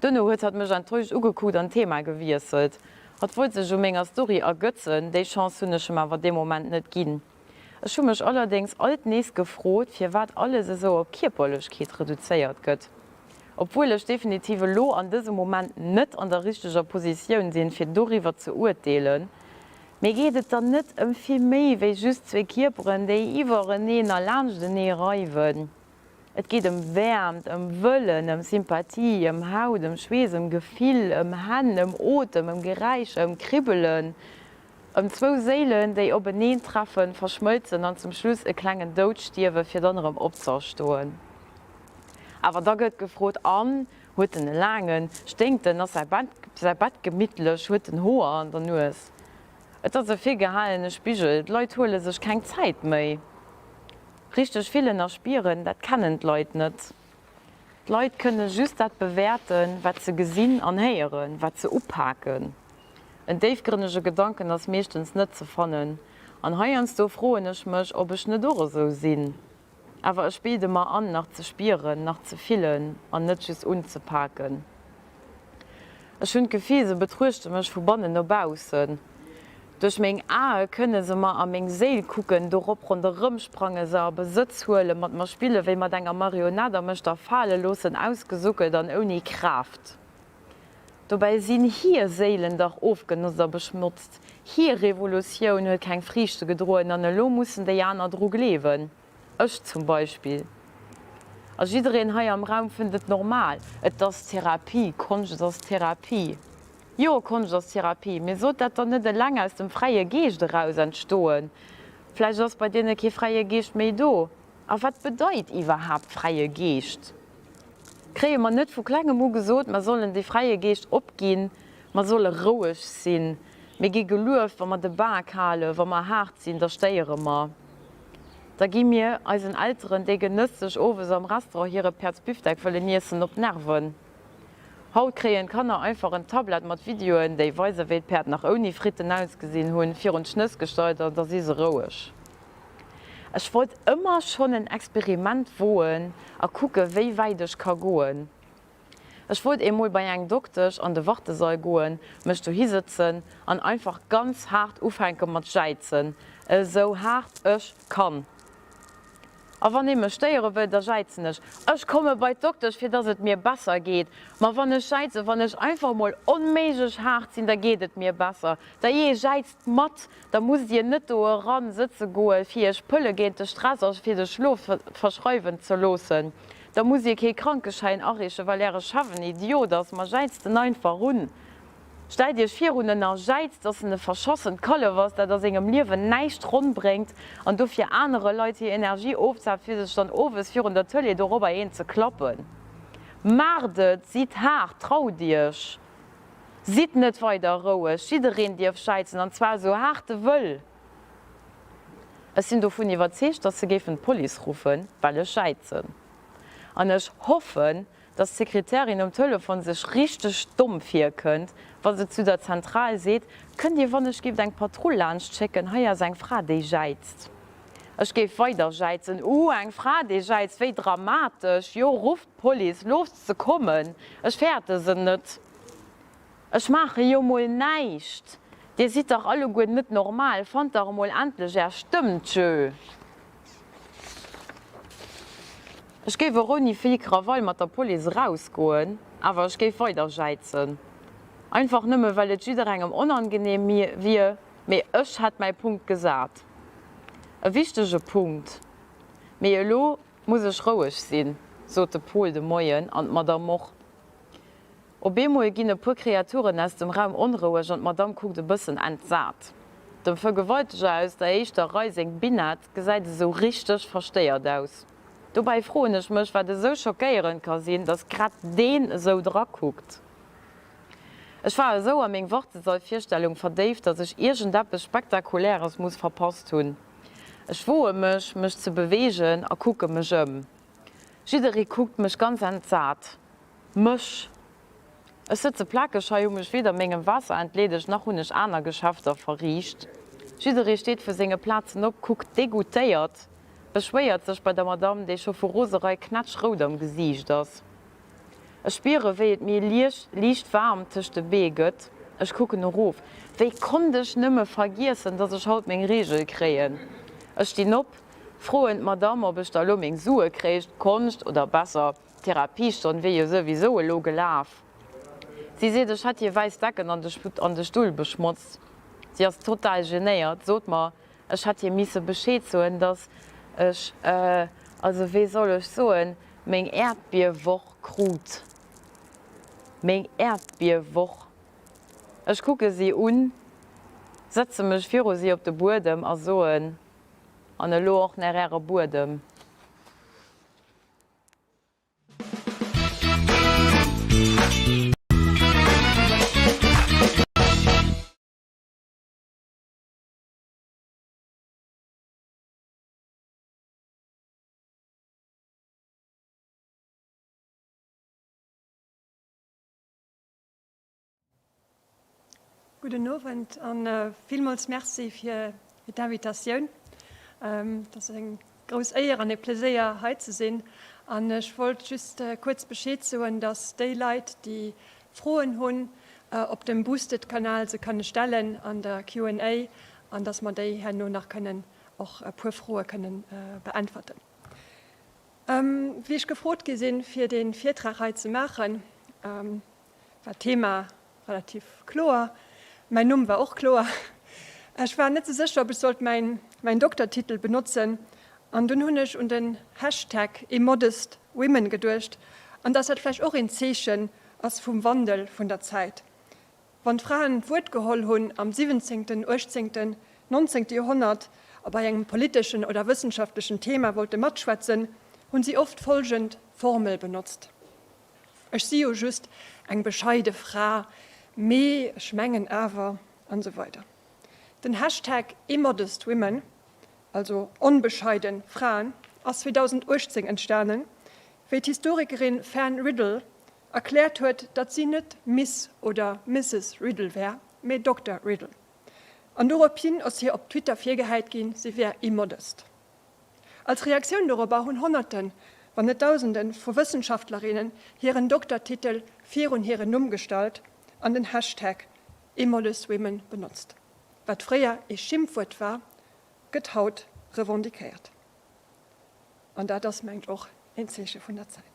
Duerno huet hatt mech enttäuscht ugekuckt an d'Thema gewiesselt. Hatt wollt sech u menger Story ergötzen, déi Chance hunn ech em awer dee Moment net ginn. Ech hu mech allerdéngs alt nees gefrot, firwat alles esou op Kierperlechkeet reduzéiert gëtt. Obwuel ech definitiv elo an dësem Moment net an der richteger Positioun sinn, fir doriwwer ze urteelen. Mee geet et dann net ëm vill méi wéi just zwee Kierperen, déi iwwereneen a laanschtenee reiwen? Et geet ëm Wäermt, ëm Wëllen, ëm Sympathie, ëm Haut, ëm Schweess, ëm Gefill, ëm Hänn, ëm Otem, ëm Geräischer, ëm Kribbelen, ëm zwou Séilen, déi openeen treffen, verschmëlzen an zum Schluss e klengen Doud stierwen, fir dann erëm opz'erstoen. Awer da gëtt gefrot, An, huet en e laangen? Sténkt en? Ass säi Bett gemittlech? Huet en Hoer an der Nues? Et ass e virgehalene Spigel, d'Leit huele sech keng Zäit méi. Richteg fillen a spieren, dat kennen d'Leit net. D'Leit kënne just dat bewäerten, wat se gesinn an héieren, wat se upaken. En déifgrënnege Gedanken ass meeschtens net ze fannen. An heiansdo froen ech mech, ob ech net och esou sinn. Awer ech bilde mer an, nach ze spieren, nach ze fillen an net just unzepaken. Ech hunn d'Gefill, se betruechte mech vu bannen no baussen. Duerch meng Ae kënne se mer a meng Séil kucken, dorop ronderëmsprange se a Besëtz huelen, mat mer spille wéi mat enger Marionett a mech da fale loossen, ausgesuckelt an ouni Kraaft. Dobäi sinn hir Séilen dach ofgenotzt a beschmotzt, hir Revolutioun huet keng Friichte gedroen an elo mussen déi aner dru gleewen. Ech zum Beispill. A jiddereen hei am Raum fënnt et normal. Et ass Therapie, Konscht ass Therapie. Jo, Konscht ass Therapie, mee sollt dat dann net eleng aus dem fräie Geescht eraus entstoen? Vläicht ass bei deene kee fräie Geescht méi do. A wat bedeit iwwerhaapt fräie Geescht? Kréie mer net vu klengem u gesot, mer sollen de fräie Geescht opginn, mer solle roueg sinn, mir gi gelueft, wa mer de Bak halen, wa mer haart sinn, da stéiere mer. Da gi mir eisen Elteren, déi genësslech owes am Restaurant hire Päerdsbifdeck wëllen iessen, op d'Nerven. Haut kréien d'Kanner einfach en Tablet mat Videoen, déi weisen, wéi d'Päerd nach ouni Fritten ausgesinn hunn, virun d'Schnëss gestallt an da si se roueg. Ech wollt ëmmer schonn en Experiment woen a kucke wéi wäit ech ka goen. Ech wollt eemol bei eng Doktesch an de Wartesall goen, mech dohi sëtzen an einfach ganz haart ufänke mat jäizen, esou haart ech kann. A wann ee mech stéiere wëll, da jäizen ech, Ech komme bei d'Doktesch, fir dass et mir besser geet. Ma wann ech jäizen, wann ech einfach emol onméiglech haart sinn, da geet et mir besser. Da jee, jäizt mat, da musst Dir net do eran sëtze goen, fir Iech Pëlle géint de Stress a fir de Schlof verschreiwen ze loossen. Da musst Dir kee Krankeschäin areechen, well Äre Chef en Idiot ass. Ma jäizt en einfach un. Stellt Iech virun, en a jäizt, dass en e verschassent Kallef ass, dat a sengem Liewen näischt ronn bréngt an dofir anere Leit hir Energie ofzaapt, fir sech dann owes virun der Tëlee dorobber een ze klappen. Maacht et! Sidd haart! Traut Iech! Sidd net weider roueg! Jiddereen dierf jäizen, an zwar esou haart e wëll! Ech sinn dovun iwwerzeegt, dass se géifen d'Police ruffen, well ech jäizen. An ech hoffen, dass d'Sekretärin um Telefon sech richteg domm virkënnt, wa se zu der Zentral seet, Kënnt Dir wannechgift eng Patrull laanscht schécken, hei ass eng Fra, déi jäizt. Ech géif weider jäizen, Uh, eng Fra, déi jäizt, wéi dramatesch! Jo, rufft d'Police, loosst se kommen, ech fäerte se net. Ech maache jo mol näischt! Dir sidd dach alleguer net normal, fannt dach emol endlech är Stëmm, tjö! Ech géif och ouni vill Krawall mat der Police erausgoen, awer ech géif weider jäizen. Einfach nëmme well et jidderengem onangenehm wier, mee ech hätt mäi Punkt gesat. E wichtege Punkt. Mee elo muss ech roueg sinn, sot de Pol de Moien an d'Madame och. Op eemol ginn e puer Kreaturen aus dem Raum onroueg an d'Madame kuckt e bëssen entsat. Dem Vergewalteger aus der éischter Rei seng Binett gesäit esou richteg verstéiert aus. Dobäi froen ech mech, wat esou schockéierend ka sinn, dass grad deen esou drakuckt. Ech war esou a meng Wartesall-Virstellung verdéift, dass ech iergendeppes Spektakuläres muss verpasst hunn. Ech woe mech, mech ze beweegen a kucke mech ëm. Jidderee kuckt mech ganz entsat. Mech. Ech sëtze plakeg hei, hu mech weder mengem Waasser entleedegt, nach hunn ech aner Geschäfter verriicht. Jidderee steet vu senge Plazen op, kuckt degoûtéiert, beschwéiert sech bei der Madamm, déi scho vu Roserei knätschrout am Gesiicht ass. Ech spiere wéi et mir liicht waarm tëscht de Bee gëtt. Ech kucken erof. Wéi konnt ech nëmme vergiessen, dass ech haut meng Reegel kréien? Ech stinn op, froen d'Madame, ob ech da elo meng Sue kréich. D'Konscht, oder besser, d'Therapiestonn wier jo souwisou elo gelaf. Si seet, ech hätt hir wäiss Decken an de Stull beschmotzt. Si ass total genéiert, sot mer, ech hätt hir misse Bescheed soen, dass ech, also wéi soll ech soen, meng Äerdbierwoch krut. Meng Äerdbierwoch. Ech kucke si un, sëtze mech viru si op de Buedem a soen, An elo och nach äre Buedem.
Gudden Owend a villmools Merci fir d'Invitatioun. Et ass eng grouss Éier an e Pleséier hei ze sinn. An ech wollt just kuerz Bescheed soen, datt déi Leit, déi Froen hunn, op dem Boosted-Kanal se kënne stellen an der Q and A an datt mer déi herno nach kënnen och e puer Froe kënnen beäntwerten. Wéi ech gefrot gi sinn, fir dee Virtrag hei ze maachen, war d'Thema relativ kloer. Mäin Numm war och kloer. Ech war net sou sécher, ob ech sollt mäin Doktertitel benotzen. An dunn hunn ech un den Hashtag Immodestwomen geduecht an dass dat vläicht och een Zeechen ass vum Wandel vun der Zäit. Wann d'Fraen d'Wuert geholl hunn am siwwenzéngten, uechtzéngten, nonzéngte Joerhonnert a bei engem politeschen oder wëssenschaftlechen Thema wollte matschwätzen, hunn si oft folgend Formel benotzt, Ech si jo just eng bescheide Fra, mee ech mengen awer, an esou weider. Den Hashtag Immodestwomen, also onbescheiden Fraen, ass 2018 entstanen, wéi d'Historikerin Fern Riddle erkläert huet, datt si net Miss oder Misses Riddle wär, mee Dokter Riddle. An dorophin ass hir op Twitter virgehäit ginn, si wär immodest. Als Reaktioun dorobber hunn Honnerten, wann net Dausende vu Wëssenschaftlerinnen hiren Doktertitel virun hiren Numm gestallt an den Hashtag immodestwomen benotzt. Wat fréier ee Schimpfwuert war, gëtt haut revendiquéiert. An dat ass, mengt och, een Zeeche vun der Zäit.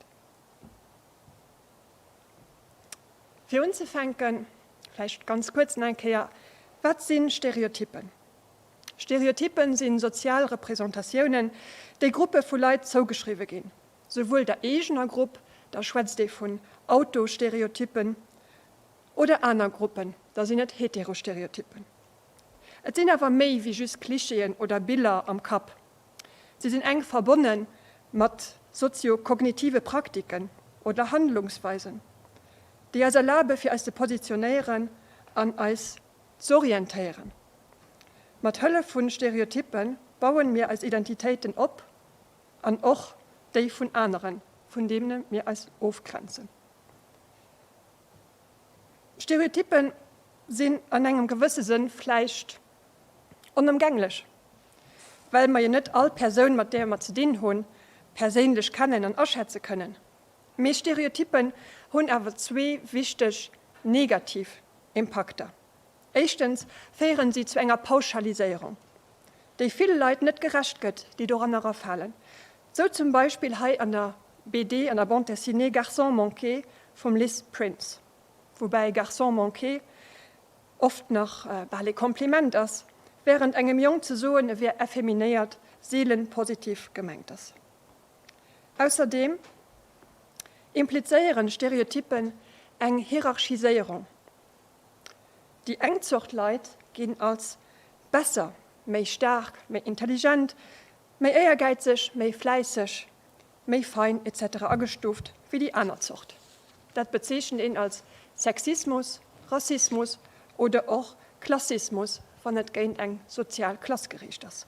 Fir unzefänken, vläicht ganz kuerz nach eng Kéier, Wat si Stereotyppen? Stereotyppen si sozial Representatiounen, déi Gruppe vu Leit zougeschriwwe ginn, souwuel der eegener Grupp, da schwätzt ee vun Autostereotyppen, oder aner Gruppen, da sinn et Heterostereotyppen. Et sinn awer méi wéi just Klischeeën oder Biller am Kapp. Si sinn enk verbonne mat sozio-kognitive Praktiken oder Handlungsweisen, déi eis erlabe fir eis ze positionéieren an eis z'orientéieren. Mat Hëllef vu Stereotyppe bauen mir eis Identitéiten op an och déi vun aneren, vun deene mir eis ofgrenzen. Stereotyppe sinn an engem gewësse Sënn vläicht onëmgänglech, well mer jo net all Persoun, mat där mer ze dinn hunn, perséinlech kennen an aschätze kënnen. Mee Stereotyppen hunn awer zwee wichteg negativ Impakter. Éischtens féieren si zu enger Pauschaliséierung, déi ville Leit net gerecht gëtt, déi doranner erafalen. Sou zum Beispill hei an der BD, an der Bande dessinée Garçon manqué vum Liz Prince, woubäi Garçon manqué oft nach bal ee Kompliment ass, wärend engem Jong ze soen, e wär effeminéiert, seelen positiv gemengt ass. Ausserdeem implizéieren Stereotyppen eng Hierarchiséierung. Déi eng Zort Leit ginn als besser, méi staark, méi intelligent, méi éiergäizeg, méi fläisseg, méi fein etc. Agestuuft wéi déi aner Zort. Dat bezeechent een als Sexismus, Rassismus oder och Klassismus, wann et géint eng sozial Klass geriicht ass.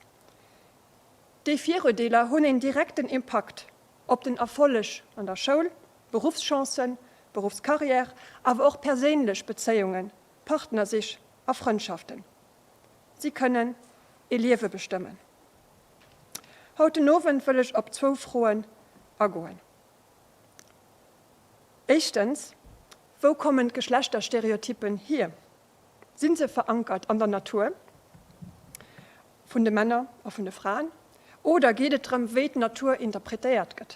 Déi Viruerdeeler hunn een direkten Impakt op den Erfolleg an der Schoul, Beruffschancen, Beruffscarrière, awer och perséinlech Bezéiungen, Partnersich a Frëndschaften. Si kënnen ee Liewe bestëmmen. Haut den Owend wëll ech op zwou Froen agoen. Éischtens, Wou kommen d'Geschlechterstereotyppen hier? Si se verankert an der Natur vun de Männer a vun de Fraen oder geet et drëm, wéi d'Natur interpretéiert gëtt?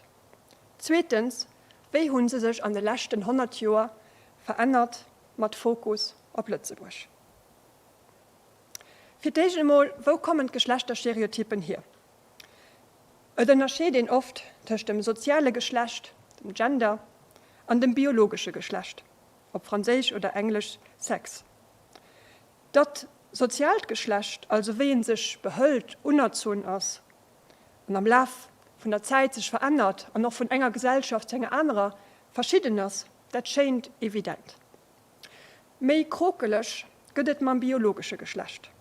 Zweetens, wéi hu se sech an de leschten 100 Joer verännert, mat Fokus op Lëtzebuerg? Fir d'éischt emol, wou kommen d'Geschlechterstereotypen hier? Et ënnerscheet een oft tëscht dem soziale Geschlecht, dem Gender, an dem biologesche Geschlecht, op Franséisch oder Englesch Sex. Datt soziaalt Geschlecht, also wéi een sech behëlt, unerzunn ass an am Laf vun der Zäit sech verännert an och vun enger Gesellschaft zu enger anerer verschidden ass, dat schéint evident. Méi krokeleg gëtt et mam biologesche Geschlecht.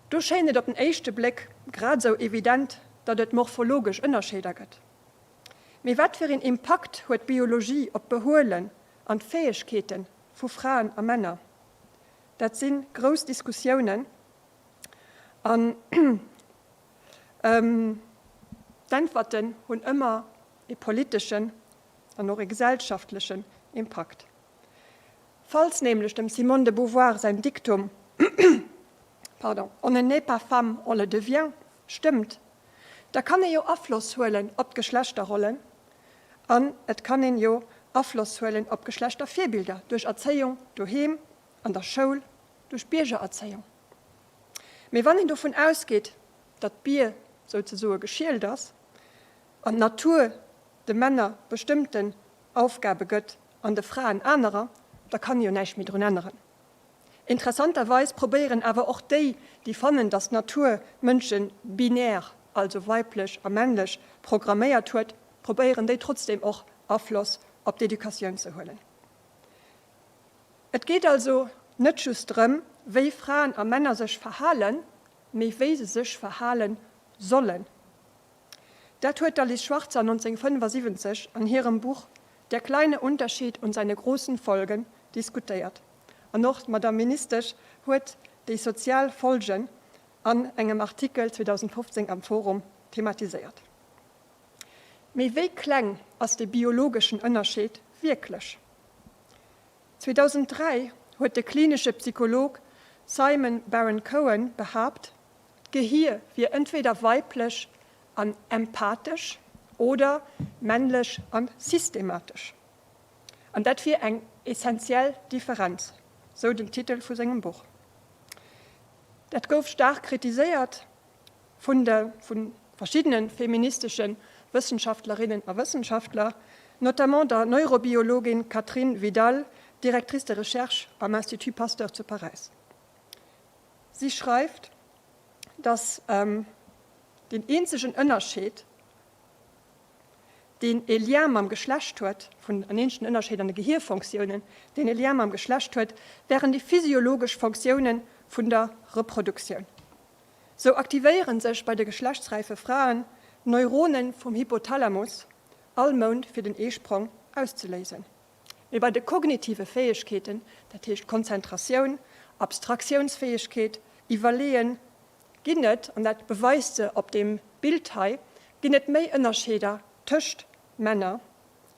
Do schéint et op den éischte Bléck grad esou evident, datt et morphologesch Ënnerscheeder gëtt. Mee wat fir een Impakt huet d'Biologie op d'Behuelen an d'Fäegkeete vu Fraen a Männer? Dat si grouss Diskussiounen an d'Äntwerten hunn ëmmer e politeschen an och e gesellschaftlechen Impakt. Falls nämlech dem Simone de Beauvoir säin Diktum, pardon, On ne naît pas femme, on le devient stëmmt, da kann ee jo Afloss huelen op d'Geschlechterrollen an et kann een jo Afloss huelen op Geschlechtervirbilder duerch Erzéiung doheem, an der Schoul, duerch Biergererzéiung. Mee wann een dovun ausgeet, datt d'Bier souzesoe geschielt ass an d'Natur de Männer bestëmmten Aufgabe gëtt an de Fraen anerer, da kann ee jo näischt méi drun änneren. Interessanterweis probéieren awer och déi, déi fannen, datt d'Natur d'Mënsche binär, also weiblech a männlech, programméiert huet, probéieren déi trotzdeem och Afloss op d'Educatioun ze huelen. Et geet also net just drëm, wéi Fraen a Männer sech verhalen, mee wéi se sech verhale sollen. Dat huet d'Alice Schwarzer 1975 an hirem Buch Der kleine Unterschied und seine großen Folgen diskutéiert. An och d'Madame Ministesch huet déi sozial Folgen an engem Artikel 2015 am Forum thematiséiert. Mee wéi kleng ass dee biologeschen Ënnerscheed wierklech? 2003 huet de klinesche Psycholog Simon Baron-Cohen behaapt, D'Gehier wier entweder weiblech an empathesch oder männlech an systematesch. An dat wier eng essentiell Differenz, sou den Titel vu sengem Buch. Dat gouf staark kritiséiert vun de vu verschiddene feministesche Wëssenschaftlerinnen a Wëssenschaftler, notamment der Neurobiologin Catherine Vidal, Directrice de recherche am Institut Pasteur zu Paräis. Si schreift, datt deen eenzegen Ënnerscheed, deen e Lien mam Geschlecht huet, vun en eenzegen Ënnerscheed an de Gehierfonctiounen, deen e Lien mam Geschlecht huet, wären déi physiologesch Fonctioune vun der Reproduktioun. Sou aktivéiere sech bei de geschlechtsräife Fraen Neurone vum Hypothalamus all Mount fir den Eesprong auszeléisen. Mee bei de kognitive Fäegkeeten, dat heescht Konzentratioun, Abstraktiounsfäegkeet, Iwwerleeën, ginn et, an dat beweist se op deem Bild hei, ginn et méi Ënnerscheeder tëscht Männer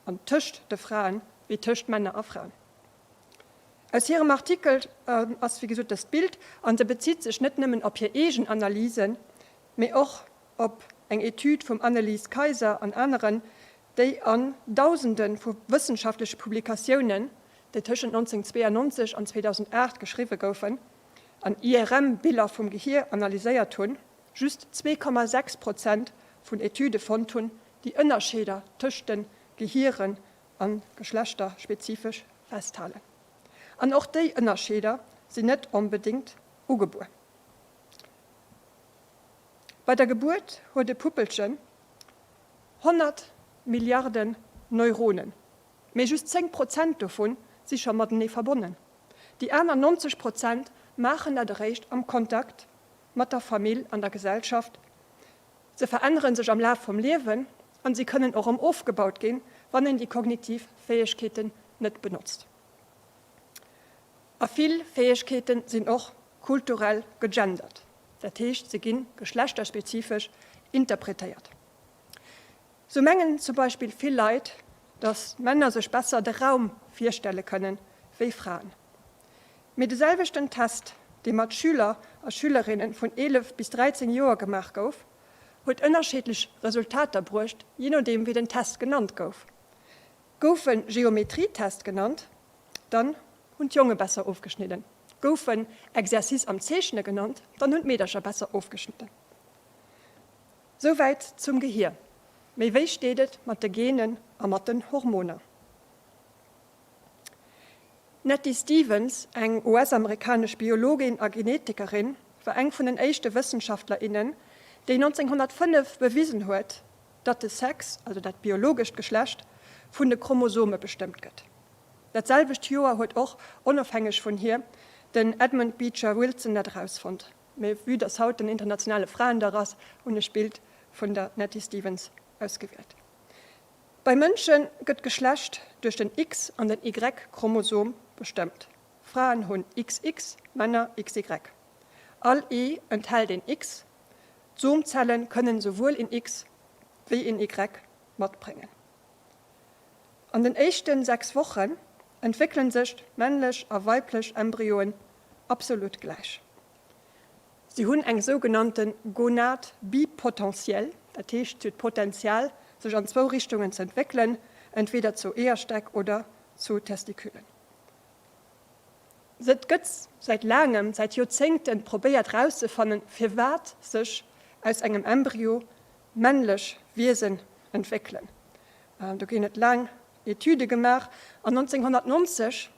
an tëscht de Fraen, wéi tëscht Männer a Fraen. Aus hirem Artikel ass wéi gesot dëst Bild, a se bezitt sech net nëmmen op hir eegen Analysen, mee och op eng Etüd vum Annelies Kaiser an aneren, déi an Dausende vu wëssenschaftleche Publikatiounen, déi tëschent 1992 an 2008 geschriwwe goufen an IRM-Biller vum Gehier analyséiert hunn, just 2,6 Prozent vun Etüde fonnt hunn, déi Ënnerscheeder tëscht de Gehieren a geschlechterspezifesch festhalen. An och déi Ënnerscheeder sinn net onbedéngt ugebuer. Bei der Gebuert huet e Puppelchen 100 Milliarden Neuronen, mee just 10 Prozent dovu si scho matenee verbonnen. Déi aner 90 Prozent maachen dat eréischt am Kontakt mat der Famill an der Gesellschaft. Se verännere sech am Laf vum Liewen an si kënnen och erëm ofgebaut ginn, wann een déi kognitiv Fäegkeeten net benotzt. A vill Fäegkeete sinn och kulturell gegendert, dat heescht se gi geschlechterspezifesch interpretéiert. Sou mengen zum Beispill vill Leit, datt Männer sech besser de Raum virstelle kënnen wéi Fraen. Mee de selwechten Test, dee mat Schüler a Schülerinne vun 11 bis 13 Joer gemaach gouf, huet ënnerscheedlech Resultater bruecht, jee nodeem wéi den Test genannt gouf. Gouf en Geometrietest genannt, dann hunn d'Jonge besser ofgeschnidden. Gouf en Exercice am Zeechne genannt, dann hunn d'Meedercher besser ofgeschnidden. Souwäit zum Gehier. Mee wéi steet et mat de Genen a mat den Hormoner? D'Nettie Stevens, eng US-amerikanesch Biologin a Genetikerin, war eng vun den éischte Wëssenschaftler, innen, déi 1905 bewisen huet, datt de Sex, also dat biologescht Geschlecht, vun de Chromosome bestëmmt gëtt. Dat selwecht Joer huet och, onofhängeg vun hir, den Edmund Beecher Wilson dat erausfonnt. Mee vue dass haut den internationale Fraendag ass, hunn ech d'Bild vun der Nettie Stevens ausgewielt. Bei Mënsche gëtt d'Geschlecht duerch den X an den Y-Chromosom bestëmmt. Fraen hunn XX, Männer XY. All Ee enthält een X. D'Somzelle kënnen esouwuel een X wéi een Y matbréngen. An den éischte 6 Wochen entwéckele sech männlech a weiblech Embryoen absolut gläich. Si hunn eng sougenannte Gonade bipotentielle, dat heescht, si huet d'Potenzial, sech an zwou Richtungen ze entwéckelen, entweeder zu Eeërstäck oder zu Testiculen. Et gëtt säit laangem, säit Joerzéngten, probéiert erauszefannen, firwat sech aus engem Embryo männlech Wiesen entwéckelen. Do ginn et laang Etüde gemaach an 1990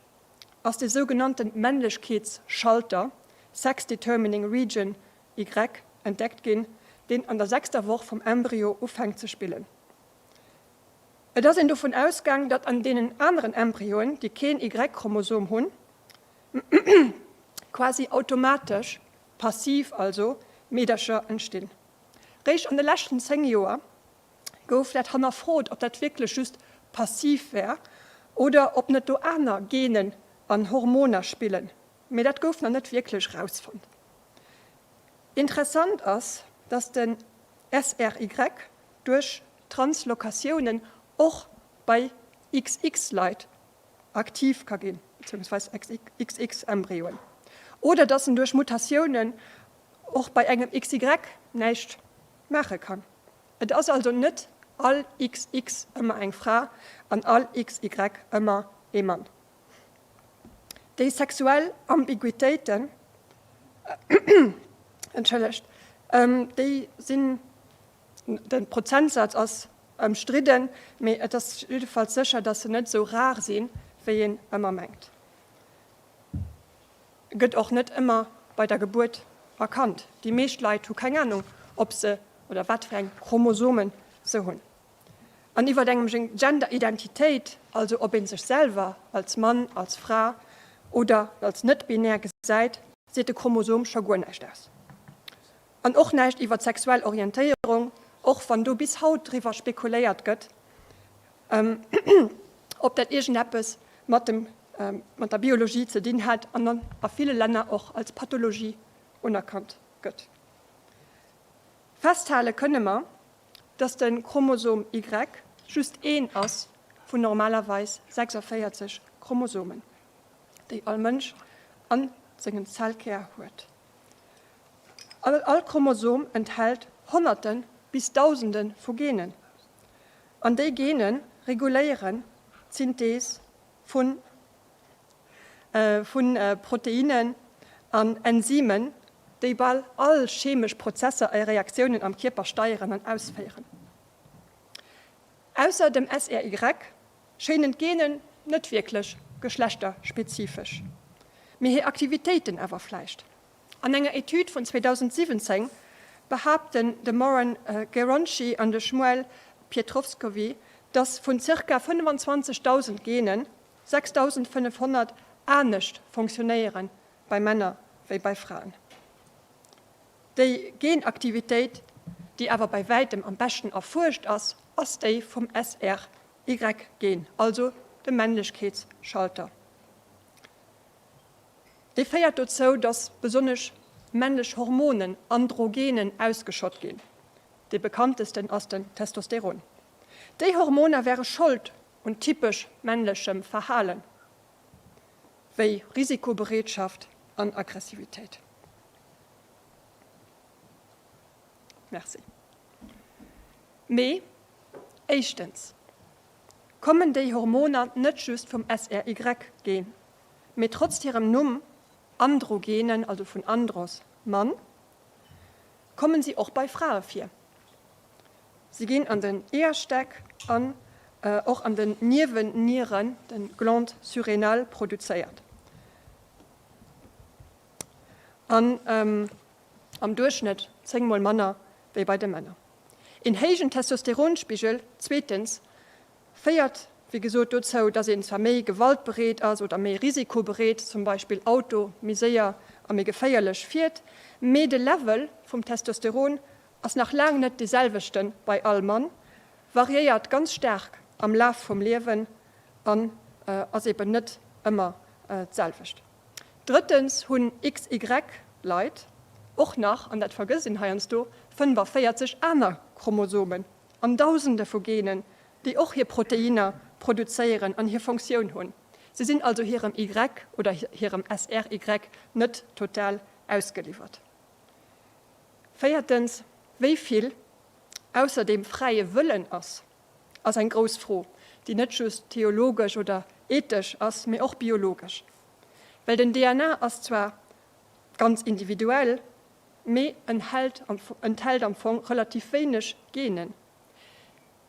ass de sougenannte Männlechkeetsschalter, Sex Determining Region Y, entdeckt ginn, deen an der sechster Woch vum Embryo ufänkt ze spillen. Et ass een dovun ausgaang, datt an deenen aneren Embryoen, déi keen Y-Chromosom hunn, quasi automatesch, passiv also, Meedercher entstinn. Réischt an de leschten 10 Joer gouf dat hannerfrot, ob dat wierklech just passiv wär oder ob net do aner Genen an Hormoner spillen, mee dat gouf nach net wierklech rausfonnt. Interessant ass, dass den SRY duerch Translokatiounen och bei XX-Leit aktiv ka ginn, beziehungsweis XX-Embryoen, oder dass en duerch Mutatiounen och bei engem XY näischt maache kann. Et ass also net all XX ëmmer eng Fra an all XY ëmmer ee Mann. Déi sexuell Ambiguitéiten, entschëllegt, déi sinn, de Prozentsaz ass ëmstridden, mee et ass jiddefalls sécher, datt se net esou rar sinn, wéi een ëmmer mengt. Gëtt och net ëmmer bei der Gebuert erkannt. Déi meescht Leit hu keng Anung, ob se oder wat fir eng Chromosomen se hunn. An iwwer engem Gender-Identitéit, also ob ee sech selwer als Mann, als Fra oder als net-binär gesäit, seet de Chromosom scho guer näischt aus. An och näischt iwwer d'sexuell Orientéierung, och wann do bis haut driwwer spekuléiert gëtt, ob dat iergendeppes mat dem, mat der Biologie ze dinn hätt an dann a ville Länner och als Pathologie unerkannt gëtt. Festhale kënne mer, dass de Chromosom Y just een ass vun normalerweis 46 Chromosomen, déi all Mënsch a sengem Zellkär huet. All Chromosom enthält Honnerte bis Dausende vu Genen. An déi Gene reguléieren d'Synthees vu Proteinnen an Enzymen, déi bal all chemesch Prozesser a Reaktiounen am Kierper steieren an ausféieren. Ausser dem SRY schéinen d'Genen net wierklech geschlechterspezifesch, mee hir Aktivitéiten awer vläicht. An enger Etüd vun 2017 behaapten de Moran Geronchy an de Shmuel Pietroffskowy, datt vun zirka 25.000 Genen 6.500 anescht fonctionnéiere bei Männer wéi bei Fraen. Déi Genaktivitéit, déi awer bei wäitem am beschten erfuerscht ass, ass déi vum SRY-Gen, also dem Männlechkeetsschalter. Déi féiert dozou, datt besonnesch männlech Hormonen, Androgenen, ausgeschott ginn. Dee bekanntesten ass den Testosteron. Déi Hormoner wäre Schold un typesch männlechem Verhalen. Wéi Risikobereetschaft an Aggressivitéit. Merci. Mee éischtens kommen déi Hormoner net just vum SRY-Gen, mee trotz hirem Numm Androgenen, also vun Andros, Mann, kommen si och bei Frae vir. Si ginn an den Eeërstäck an och an den Niewennieren, den Glandes surrénales, produzéiert. An am Duerchschnëtt 10 mol manner wéi bei de Männer. Een héijen Testosteronspigel, zweetens, féiert wéi gesot dozou, dass een zwar méi gewaltbereet ass oder méi risikobereet, zum Beispill Auto méi séier a méi geféierlech fiert, mee de Level vum Testosteron ass nach laang net dee selwechte bei all Mann, variéiert ganz staark am Laf vum Liewen an ass eben net ëmmer d'selwecht. Drëttens hunn XY Leit och nach, an dat vergësst een heiansdo, 45 aner Chromosomen an Dausende vu Genen, déi och hir Proteiner produzéieren an hir Funktioun hunn. Se sinn also hirem Y oder hirem SRY net total ausgeliwwert. Véiertens, wéi vill ausser dem fräie Wëllen ass, ass eng grouss Fro, déi net just theologesch oder ethesch ass, mee och biologesch. Well den DNA ass zwar ganz individuell, mee enthält am Fong relativ wéineg Genen.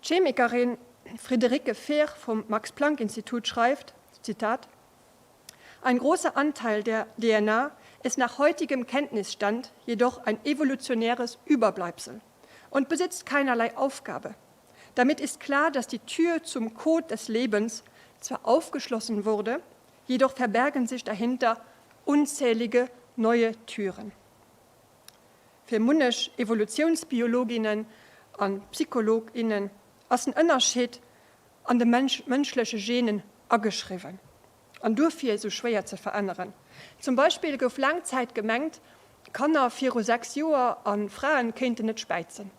D'Chemikerin Friederike Fehr vum Max-Planck-Institut schreift, Zitat, Ein großer Anteil der DNA ist nach heutigem Kenntnisstand jedoch ein evolutionäres Überbleibsel und besitzt keinerlei Aufgabe. Damit ist klar, dass die Tür zum Code des Lebens zwar aufgeschlossen wurde, jedoch verbergen sich dahinter unzählige neue Türen. Fir munnech Evolutiounsbiologinnen a Psychologinnen ass den Ënnerscheed an de mënschleche Genen ageschriwwen an duerfir esou schwéier ze veränneren. Zum Beispill gouf laang Zäit gemengt, Kanner viru 6 Joer a Fraen kéinten net späizen.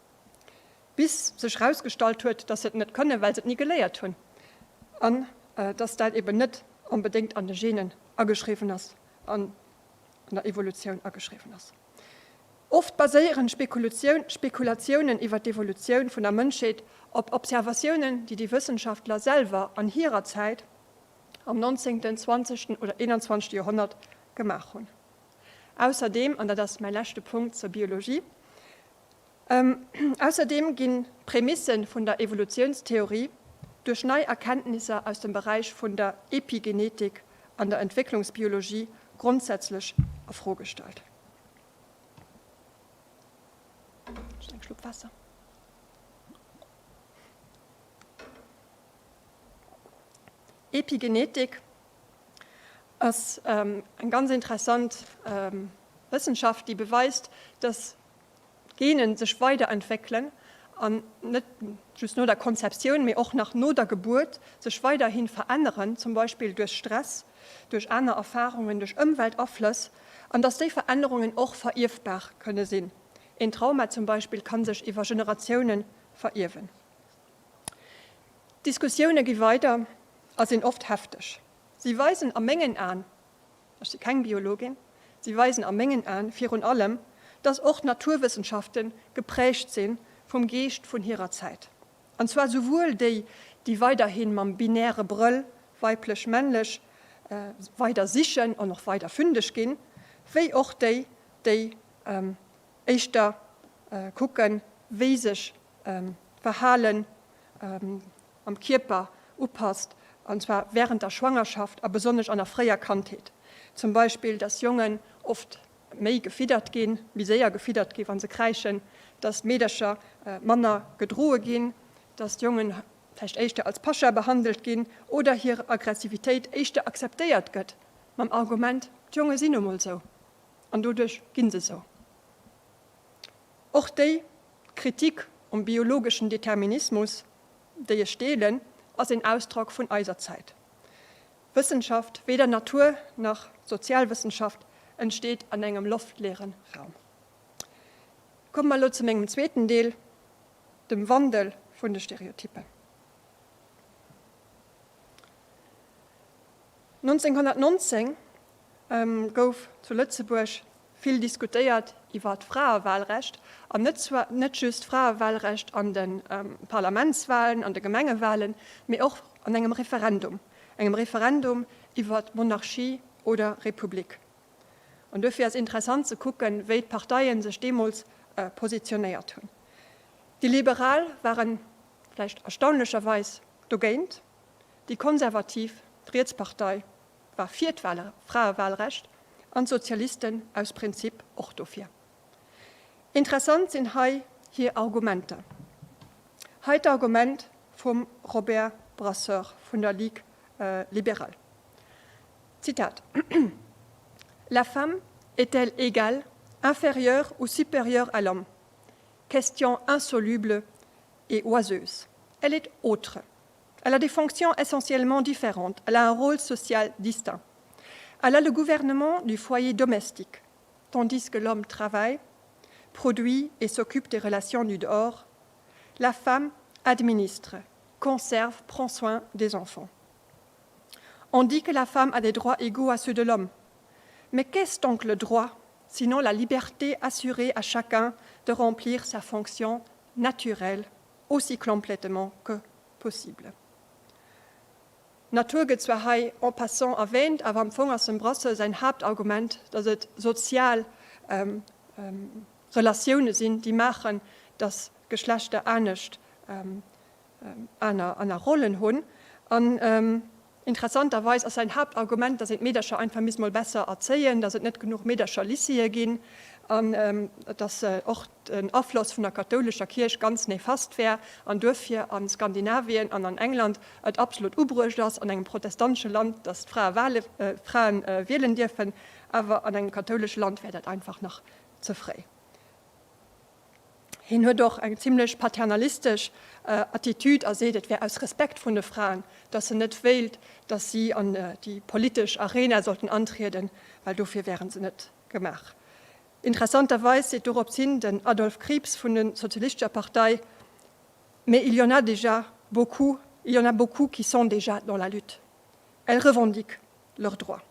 Bis sech rausgestallt huet, dass se et net kënnen, well se et ni geléiert hunn an dass dat eben net onbedéngt an de Genen ageschriwwen ass an an der Evolutioun ageschriwwen ass. Oft baséieren Spekulatiounen iwwer d'Evolutioun vun der Mënschheet op Observatiounen, déi déi Wëssenschaftler selwer an hirer Zäit, am 19., 20. Oder 21. Joerhonnert, gemaach hunn. Ausserdeem, an dat ass mäi leschte Punkt zur Biologie, ausserdeem ginn d'Prämisse vun der Evolutiounstheorie duerch nei Erkenntnisser aus dem Beräich vun der Epigenetik an der Entwécklungsbiologie grondsätzlech a Fro gestallt. Just eng Schlupp Waasser. Epigenetik ass eng ganz interessant Wëssenschaft, déi beweist, dass d'Genen sech weiderentwéckelen an net just no der Konzeptioun, mee och nach no der Gebuert sech weiderhi veränneren, zum Beispill duerch Stress, duerch aner Erfarungen, duerch Ëmweltaflëss, an dass déi Verännerungen och verierfbar kënne sinn. Een Trauma zum Beispill ka sech iwwer Generatioune verierwen. D'Diskussioune gi weider a sinn oft hefteg. Si weisen a mengen Aen, Ech si keng Biologin. Si weisen a mengen Aen virun allem, dass och d'Naturwëssenschafte geprägt si vum Geescht vun hirer Zäit. An zwar souwuel déi, déi weiderhi mam binäre Brëll, weiblech-männlech, weider sichen an och weider fündeg ginn, wéi och déi, déi éischter kucken, wéi sech d'Verhalen am Kierper upasst, an zwar während der Schwangerschaft a besonnesch an der fréier Kandheet. Zum Beispill, dass Jongen oft méi gefiddert ginn, méi séier gefiddert ginn, wa se kräischen, dass Meedercher manner gedroe ginn, dass d'Jongen vläicht éischter als Pascha behandelt ginn oder hir Aggressivitéit éischter akzeptéiert gëtt, mam Argument, d'Jonge sinn nu mol sou an doduerch gi se sou. Och déi Kritik um biologeschen Determinismus, déi ech deelen, ass een Ausdrock vun eiser Zäit. Wëssenschaft, weder Natur nach Sozialwëssenschaft, entsteet an engem loftleere Raum. Komme mer elo zu mengem zweeten Deel, dem Wandel vun de Stereotypen. 1919 gouf zu Lëtzebuerg vill diskutéiert iwwer d'Fraewahlrecht, an net zwar net just d'Fraewahlrecht an de Parlamentswahlen, an de Gemengewahlen, mee och an engem Referendum, engem Referendum iwwer Monarchie oder Republik. An duerfir ass interessant ze kucken, wéi d'Parteien sech deemools positionéiert hunn. Déi Liberal waren, vläicht erstaunlecherweis, dogéint, déi Konservativ, d'Rietspartei, war fir d'Fraewahlrecht an d'Sozialisten aus Prinzip och dofir. Interessant sinn hei hir Argumenter. Hei d'Argument vum Robert Brasseur vun der Ligue libérale, Zitat, La femme est-elle égale, inférieure ou supérieure à l'homme? Question insoluble et oiseuse. Elle est autre. Elle a des fonctions essentiellement différentes, elle a un rôle social distinct. Elle a le gouvernement du foyer domestique, tandis que l'homme travaille, produit et s'occupe des relations du dehors. La femme administre, conserve, prend soin des enfants. On dit que la femme a des droits égaux à ceux de l'homme. Mais qu'est-ce donc le droit, sinon la liberté assurée à chacun de remplir sa fonction naturelle aussi complètement que possible. D'Natur gëtt zwar hei en passant erwähnt, awer am Fong ass dem Brasseur säin Haaptargument, datt et sozial Relatioune sinn, déi maachen, datt Geschlechter anescht aner aner Rollen hunn. An interessanterweis ass säin Haaptargument, datt een d'Meedercher einfach misst mol besser erzéien, datt et net genuch Meedercher-Lycéeë ginn an datt och den Afloss vun der kathoulescher Kierch ganz nefast wär an duerfir a Skandinavien an an England et absolut ubruecht ass, an engem protestantesche Land, datt d'Frae wale Frae wielen dierfen, awer an engem kathoulesche Land wär dat einfach nach ze fréi. Hien huet och eng zimlech paternalistesch Attitude a seet, et wär aus Respekt vrun de Fraen, datt en net wéilt, datt si an déi politesch Arena sollten antrieden, well dofir wäre se net gemaach. Interessanterweis seet dorops hin den Adolf Krieps vun de Sozialistescher Partei, Mais il y en a déjà beaucoup, il y en a beaucoup qui sont déjà dans la lutte. Elles revendiquent leurs droits.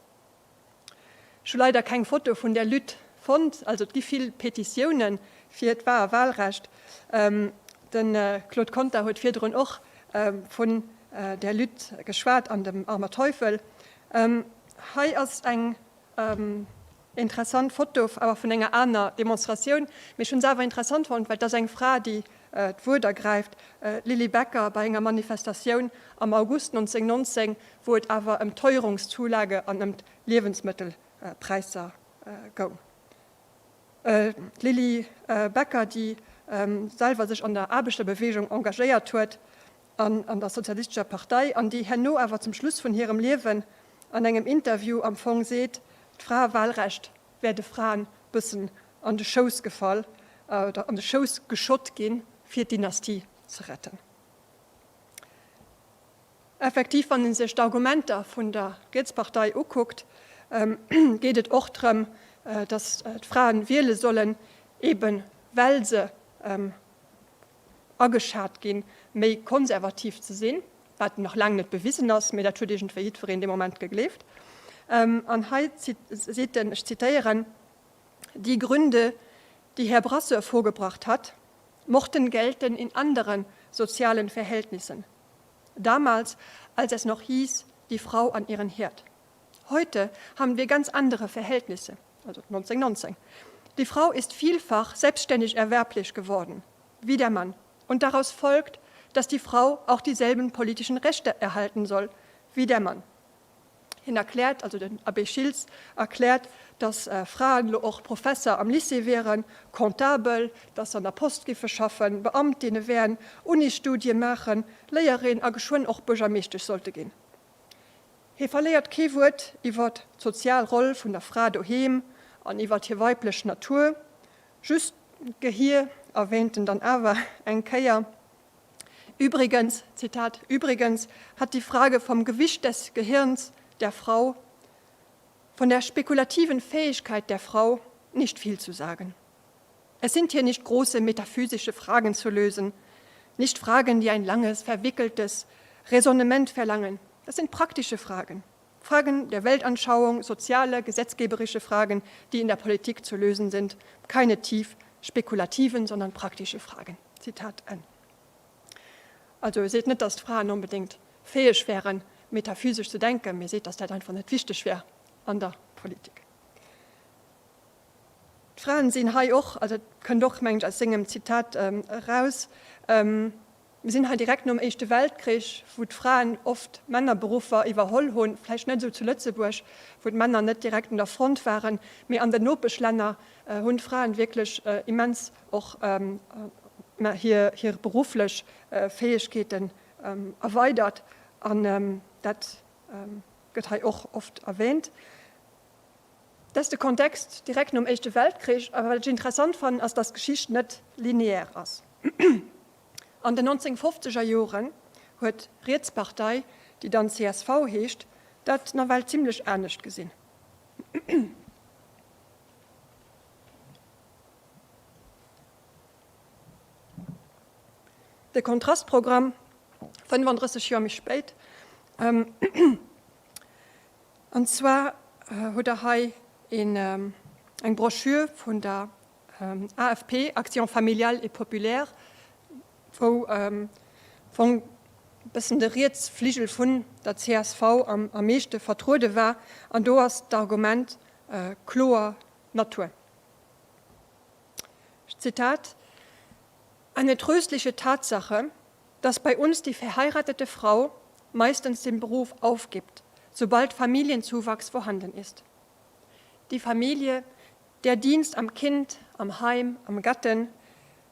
Ech hu leider keng Foto vun där Lutte fonnt. Also et gi vill Petitioune fir d'Wahlrecht. De Claude Conter huet virdrun och vun där Lutte geschwat an dem Armer Teufel. Hei ass eng Interessant Foto, awer vun enger aner Demonstratioun. Mee ech hunn se awer interessant fonnt, well et ass eng Fra, déi d'Wuert ergräift, d'Lilly Becker, bei enger Manifestatioun am August 1919, wou et awer ëm d'Teuerungszulage an ëm d'Liewensmëttelpräisser goung. D'Lilly Becker, déi selwer sech an der Aarbechterbeweegung engagéiert huet, an an der Sozialistescher Partei, an déi herno awer zum Schluss vun hirem Liewen an engem Interview am Fong seet, d'Fraewahlrecht wär de Fraen bëssen an de Schouss gefall oder an de Schouss geschott ginn, fir d'Dynastie ze retten. Effektiv, wann ee sech d'Argumenter vun der Rietspartei ukuckt, geet et och drëm, datt d'Fraen wiele sollen, eebe well se ageschat ginn, méi konservativ ze sinn, wat nach laang net bewisen ass, mee dat huet iergendwéi jiddwereen dee Moment gegleeft. An hei seet en, ech zitéieren, Die Gründe, die Herr Brasseur vorgebracht hat, mochten gelten in anderen sozialen Verhältnissen. Damals, als es noch hieß, die Frau an ihren Herd. Heute haben wir ganz andere Verhältnisse, also 1919. Die Frau ist vielfach selbstständig erwerblich geworden, wie der Mann. Und daraus folgt, dass die Frau auch dieselben politischen Rechte erhalten soll wie der Mann. Hien erkläert, also den Abbé Schiltz erkläert, dass Fraen elo och Professer am Lycée wieren, Comptabel, dass se an der Post giffe schaffen, Beamtinne wären, Unisstudie maachen, Léierin a geschwënn och Buergermeeschtesch sollte ginn. Hie verléiert kee Wuert iwwer d'sozial Roll vun der Fra doheem an iwwer hir weiblech Natur. Just d'Gehier erwähnt en dann awer eng Kéier. Übrigens, Zitat, Übrigens hat die Frage vom Gewicht des Gehirns der Frau, von der spekulativen Fähigkeit der Frau nicht viel zu sagen. Es sind hier nicht große metaphysische Fragen zu lösen, nicht Fragen, die ein langes, verwickeltes Räsonnement verlangen. Das sind praktische Fragen. Fragen der Weltanschauung, soziale, gesetzgeberische Fragen, die in der Politik zu lösen sind, keine tief spekulativen, sondern praktische Fragen. Zitat Enn. Also e seet net, datt d'Fraen onbedéngt fäeg wären, metaphysesch ze denken, mee e seet, datt dat einfach net wichteg wär an der Politik. D'Fraen sinn hei och, also dat kënnt och, mengen ech, aus sengem Zitat eraus, mir sinn hei direkt nom Éischte Weltkrich, wou d'Fraen oft Männerberuffer iwwerholl hunn, vläicht net esou zu Lëtzebuerg, wou d'Männer net direkt un der Front waren, mee an den Nopeschlänner hunn d'Fraen wierklech immens och hir berufflech Fäegkeeten erweidert an dat gëtt hei och oft erwähnt. Dat ass de Kontext direkt nom Éischte Weltkrich. Awer wat ech interessant fannen, ass, datt d'Geschicht net lineaire ass. An den 1950er Joren huet d'Rietspartei, déi dann csv heescht, dat nawell zimlech anescht gesinn. De Kontrastprogramm, 35 Joer méi spéit. An zwar hutt Der hei eng Broschür vun der AFP, Action familiale et populaire, wou am Fong e bëssen de Rietsfligel vun der csv am meeschte vertruede war. An do ass d'Argument kloer Natur. Zitat, Eine tröstliche Tatsache, dass bei uns die verheiratete Frau meistens den Beruf aufgibt, sobald Familienzuwachs vorhanden ist. Die Familie, der Dienst am Kind, am Heim, am Gatten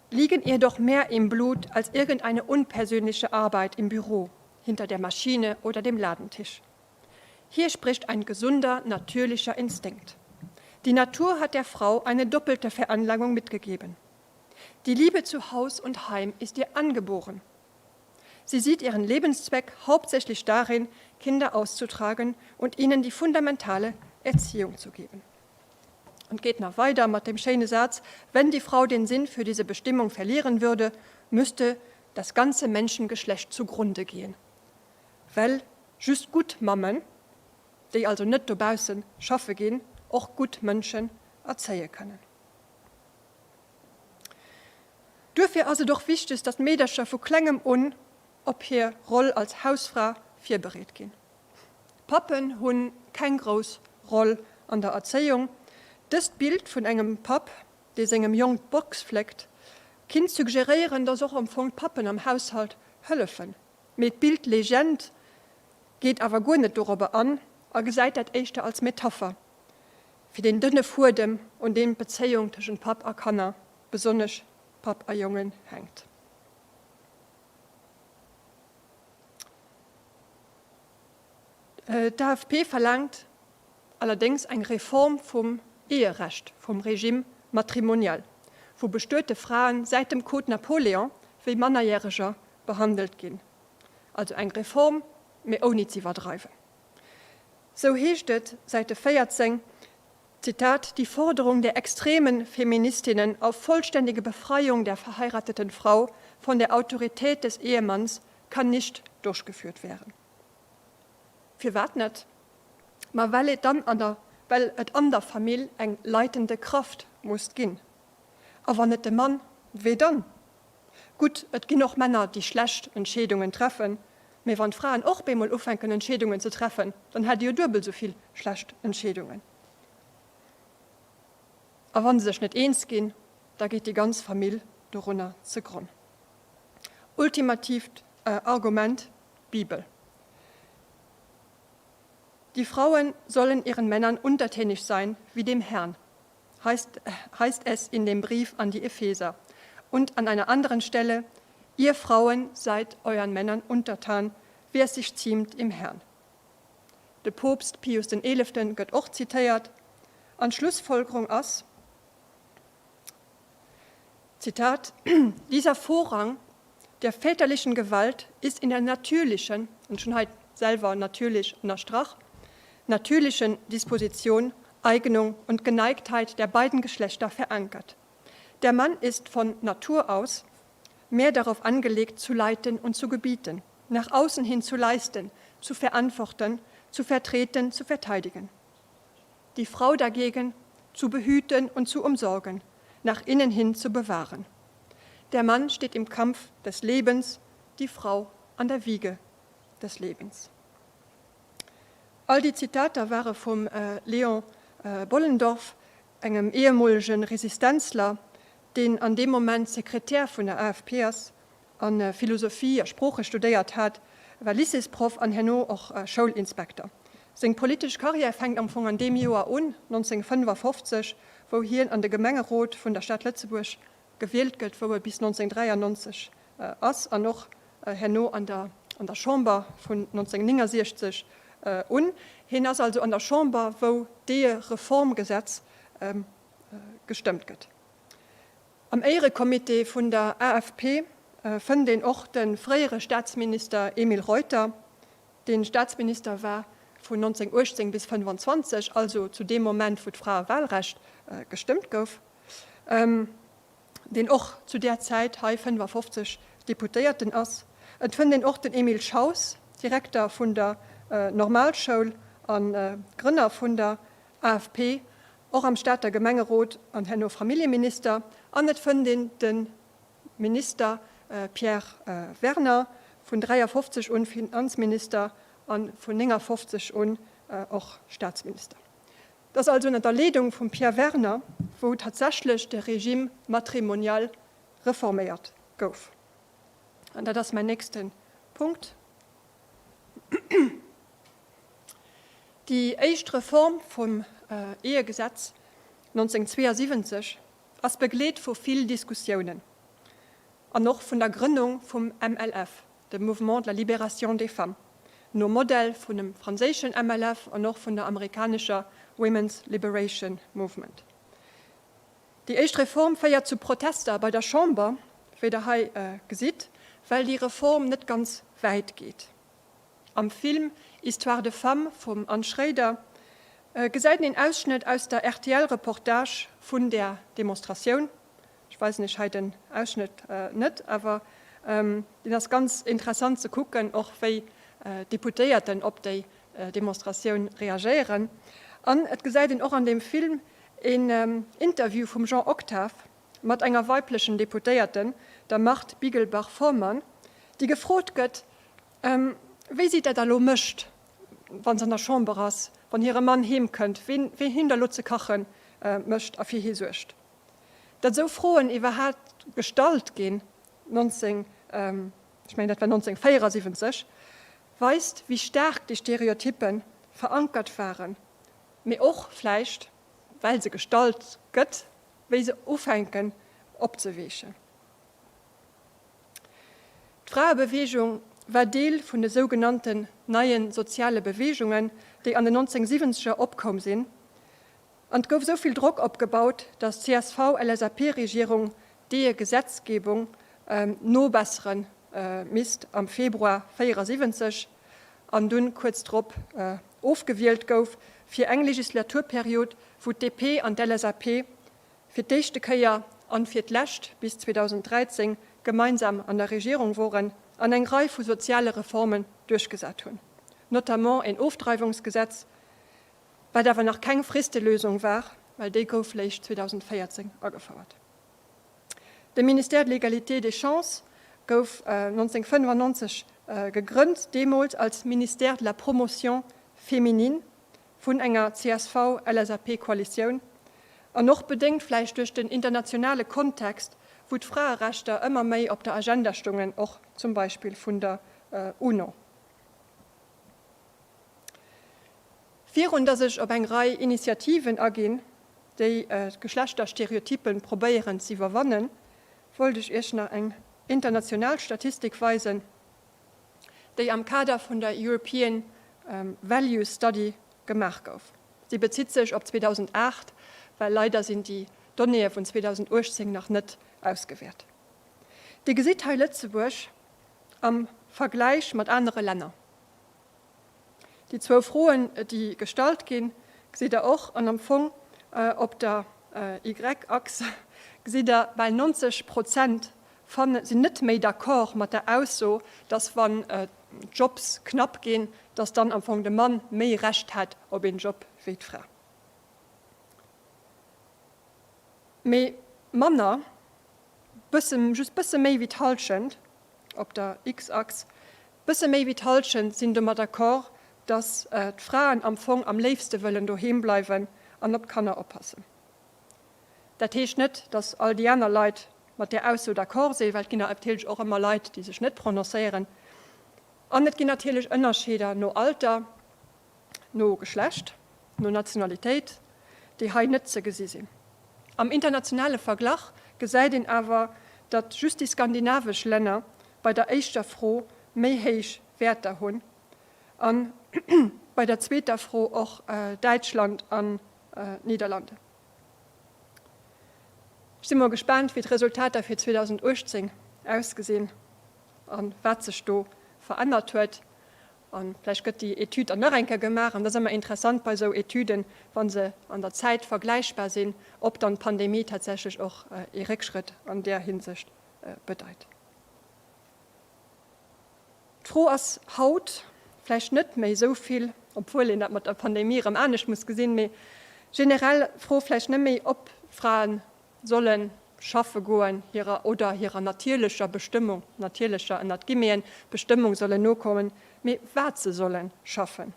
liegen ihr doch mehr im Blut als irgendeine unpersönliche Arbeit im Büro, hinter der Maschine oder dem Ladentisch. Hier spricht ein gesunder, natürlicher Instinkt. Die Natur hat der Frau eine doppelte Veranlagung mitgegeben. Die Liebe zu Haus und Heim ist ihr angeboren. Sie sieht ihren Lebenszweck hauptsächlich darin, Kinder auszutragen und ihnen die fundamentale Erziehung zu geben. Und geht nach weider mat dem schéine Saz, Wenn die Frau den Sinn für diese Bestimmung verlieren würde, müsste das ganze Menschengeschlecht zugrunde gehen. Well just gutt Mammen, déi also net dobausse schaffe ginn, och gutt Mënschen erzéie kënnen. Duerfir ass et och wichteg, datt d'Meedercher vu klengem un op hir Roll als Hausfra virbereet ginn. D'Pappen hu keng grouss Roll an der Erzéiung. Dëst Bild vun engem Papp, dee sengem Jong d'Box fléckt, kinnt suggeréieren, datt och am Fong d'Pappen am Haushalt hëllefen. Mee d'Bildlegend geet awer guer net dorobber an a gesäit dat éischter als Metapher fir deen dënne Fuedem, un deem d'Bezéiung tëschent Papp a Kanner, besonnesch Papp a Jongen, hänkt. D'AFP verlaangt allerdéngs eng Reform vum Eherecht, vum Régime matrimonial, wou bestuete Fraen säit dem Code Napoléon wéi Mannerjäreger behandelt ginn. Also eng Reform, mee ouni z'iwwerdreiwen. Sou heescht et, Säite 14, Zitat, Die Forderung der extremen Feministinnen auf vollständige Befreiung der verheirateten Frau von der Autorität des Ehemanns kann nicht durchgeführt werden. Firwat net? Ma well et dann an der, well et an der Famill eng leitende Kraft musst ginn. A wann net de Mann, wee dann? Gutt, et ginn och Männer, déi schlecht Entscheedungen treffen, mee wann d'Fraen och bemol ufänken Entscheedungen ze treffen, dann hätt ee jo duebel esou vill schlecht Entscheedungen. A wa se sech net eens ginn, da geet déi ganz Famill dorunner zegronn. Ultimatiivt Argument, d'Bibel. Die Frauen sollen ihren Männern untertänig sein wie dem Herrn. Heißt, heißt es in dem Brief an die Epheser. Und an einer anderen Stelle, Ihr Frauen seid euren Männern untertan, wie es sich ziemt im Herrn. De Poopst Pius den Eeleften gëtt och zitéiert, an d'Schlussfolgerung ass, Zitat, Dieser Vorrang der väterlichen Gewalt ist in der natürlichen, an ech hunn hei selwer natürlich ënnerstrach, natürlichen Disposition, Eignung und Geneigtheit der beiden Geschlechter verankert. Der Mann ist von Natur aus mehr darauf angelegt, zu leiten und zu gebieten, nach außen hin zu leisten, zu verantworten, zu vertreten, zu verteidigen. Die Frau dagegen zu behüten und zu umsorgen, nach innen hin zu bewahren. Der Mann steht im Kampf des Lebens, die Frau an der Wiege des Lebens. All déi Zitater ware vum Léon Bollendorf, engem ehemolege Resistenzler, deen an deem Moment Sekretär vun der AFP ass a Philosophie a Sprooche studéiert hat, war Lycéesproff an herno och Schoulinspekter. Seng politesch Karriär fänkt am Fong an deem Joer un, 1955, wou hien an de Gemengerot vun der Stad Lëtzebuerg gewielt gëtt, wou e bis 1993 ass an och herno an der an der Chamber vun 1969 un. Hien ass also an der Chamber, wou d'Ehereformgesetz gestëmmt gëtt. Am Éierecomité vun der AFP fënnt een och de fréiere Staatsminister Emile Reuter, dee Staatsminister war vun 1918 bis 25, also zu deem Moment, wou d'Fraewahlrecht gestëmmt gouf, deen och zu där Zäit hei 55 Deputéierten ass. Et fënnt een och den Emile Schaus, Direkter vun der Normalschoul a Grënner vun der AFP, och am Stater Gemengerot an herno Familljeminister, an et fënnt een de Minister Pierre Werner, vun 53 un Finanzminister a vun 59 un och Staatsminister. Et ass also ënner der Leedung vum Pierre Werner, wou tatsächlech de Régime matrimonial reforméiert gouf. An dat ass mäin nächste Punkt. Déi éischt Reform vum Ehegesetz 1972 ass begleet vu vill Diskussiounen an och vun der Grënnung vum MLF, dem Mouvement de la Libération des Femmes, nom Modell vun dem franséischen MLF an och vun der amerikanescher Women's Liberation Movement. Déi éischt Reform féiert zu Protester bei der Chamber, wéi Der hei gesitt, well déi Reform net ganz wäit geet. Am Film Histoires de femmes vum Anne Schréider gesäit een een Ausschnëtt aus der RTL-Reportage vun där Demonstratioun. Ech weisen iech hei den Ausschnëtt net, awer deen ass ganz interessant ze kucken, och wéi d'Deputéierten op déi Demonstratioun reagéieren. An et gesäit een och an deem Film een Interview vum Jean Octave mat enger weiblechen Deputéierten, der Marthe Bigelbach-Formann, déi gefrot gëtt, Wéi si dat elo mécht, wa se an der Chamber ass, wann hire Mann heem kënnt, ween him da lo ze kache mécht a fir hie suergt. Datt esou Froen iwwerhaapt gestallt ginn, 19, ech mengen dat war 1974, weist, wéi staark déi Stereotyppe verankert waren, mee och vläicht, well se gestallt gëtt, wéi se ufänken opzeweechen. D'Fraebeweegung war Deel vun de sougenannten neie soziale Beweegungen, déi an den 1970er opkoum sinn, an 't gouf sou vill Drock opgebaut, datt d'CSV-LSAP-Regierung d'Ehegesetzgebung nobessere misst am Februar 74 an dunn kuerz drop ofgewielt gouf fir eng Legislaturperiod, wou d'DP an d'LSAP fir d'éischte Kéier an fir d'lescht bis 2013 gemeinsam an der Regierung woren an eng Rei vu soziale Reformen duerchgesat hunn, notamment een Ofdreiwungsgesetz, wat awer nach keng Fristelösung war, well déi gouf léischt 2014 agefouert. De Ministère de l'Égalité des chances gouf 1995 gegrënnt, deemools als Ministère de la Promotion féminine, vun enger CSV-LSAP-Koalitioun, an och bedéngt vläicht duerch den internationale Kontext, wou d'Fraerechter ëmmer méi op der Agenda stungen, och zum Beispill vun der UNO. Virun datt ech op eng Rei Initiativen aginn, déi d'Geschlechterstereotyppe probéieren z'iwwerwannen, wollt ech Iech nach eng international Statistik weisen, déi am Kader vun der European Values Study gemaach gouf. Si bezitt sech op 2008, well leider sinn déi Donnéeë vun 2018 nach net ausgewäert. Dir gesitt hei Lëtzebuerg am Vergläich mat anere Länner. Déi zwou Froen, déi gestallt ginn, gesitt Der och. An am Fong op der Y-Achs gesitt Der, bal 90 Prozent sinn net méi d'accord mat der Ausso, dass wann. d'Jobs knapp ginn, dass dann am Fong de Mann méi Recht hätt op een Job wéi d'Fra. Mee manner, bësse, just bësse méi wéi d'Hallschent op der X-Achs, bësse méi wéi d'Hallschent sinn domat d'accord, dass d'Fraen am Fong am léifste wëllen doheem bleiwen an op d'Kanner oppassen. Dat heescht net, dass all déi aner Leit mat där Ausso d'accord sinn, well et ginn natierlech och ëmmer Leit, déi sech net prononcéieren. An et ginn natierlech Ënnerscheeder no Alter, no Geschlecht, no Nationalitéit, déi hei net ze gesi sinn. Am internationale Verglach gesäit een awer, datt just déi skandinavesch Länner bei der éischter Fro méi héich Wäerter hunn a bei der zweeter Fro och Däitschland an d'Niederlande. Ech si mol gespaant, wéi d'Resultater fir 2018 ausgesinn a wat sech do verännert huet. A vläicht gëtt déi Etüd dann nach eng Kéier gemaach. An et ass ëmmer interessant bei esou Etüden, wa se an der Zäit vergläichbar sinn, ob dann d'Pandemie tatsächlech och ee Réckschrëtt an där Hinsicht bedeit. D'Fro ass haut vläicht net méi esou vill, obwuel een dat mat der Pandemie erëm anescht muss gesinn, mee generell d'Fro vläicht net méi, ob Frae solle schaffe goen, hirer oder hirer natierlecher Bestëmmung, natierlecher ënnert Guillemeten, Bestëmmung sollen nokommen, mee wat se solle schaffen.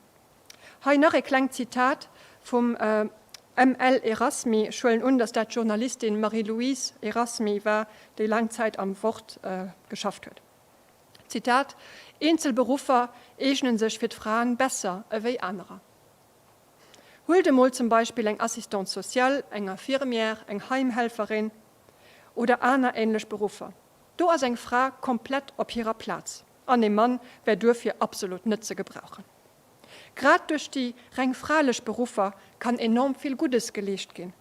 Hei nach e klengt Zitat vum ML. Erasmy, ech huelen un, datt dat d'Journalistin Marie-Louise Erasmy war, déi laang Zäit am Wort geschafft huet. Zitat, Eenzel Beruffer eegnen sech fir d'Fraen besser ewéi anerer. Huelt emol zum Beispill eng Assistante sociale, eng Infirmière, eng Heimhelferin oder aner änlech Beruffer. Do ass eng Fra komplett op hirer Plaz an ee Mann wär duerfir absolut net ze gebrauchen. Grad duerch déi reng fralech Beruffer kann enorm vill Guddes geleescht ginn.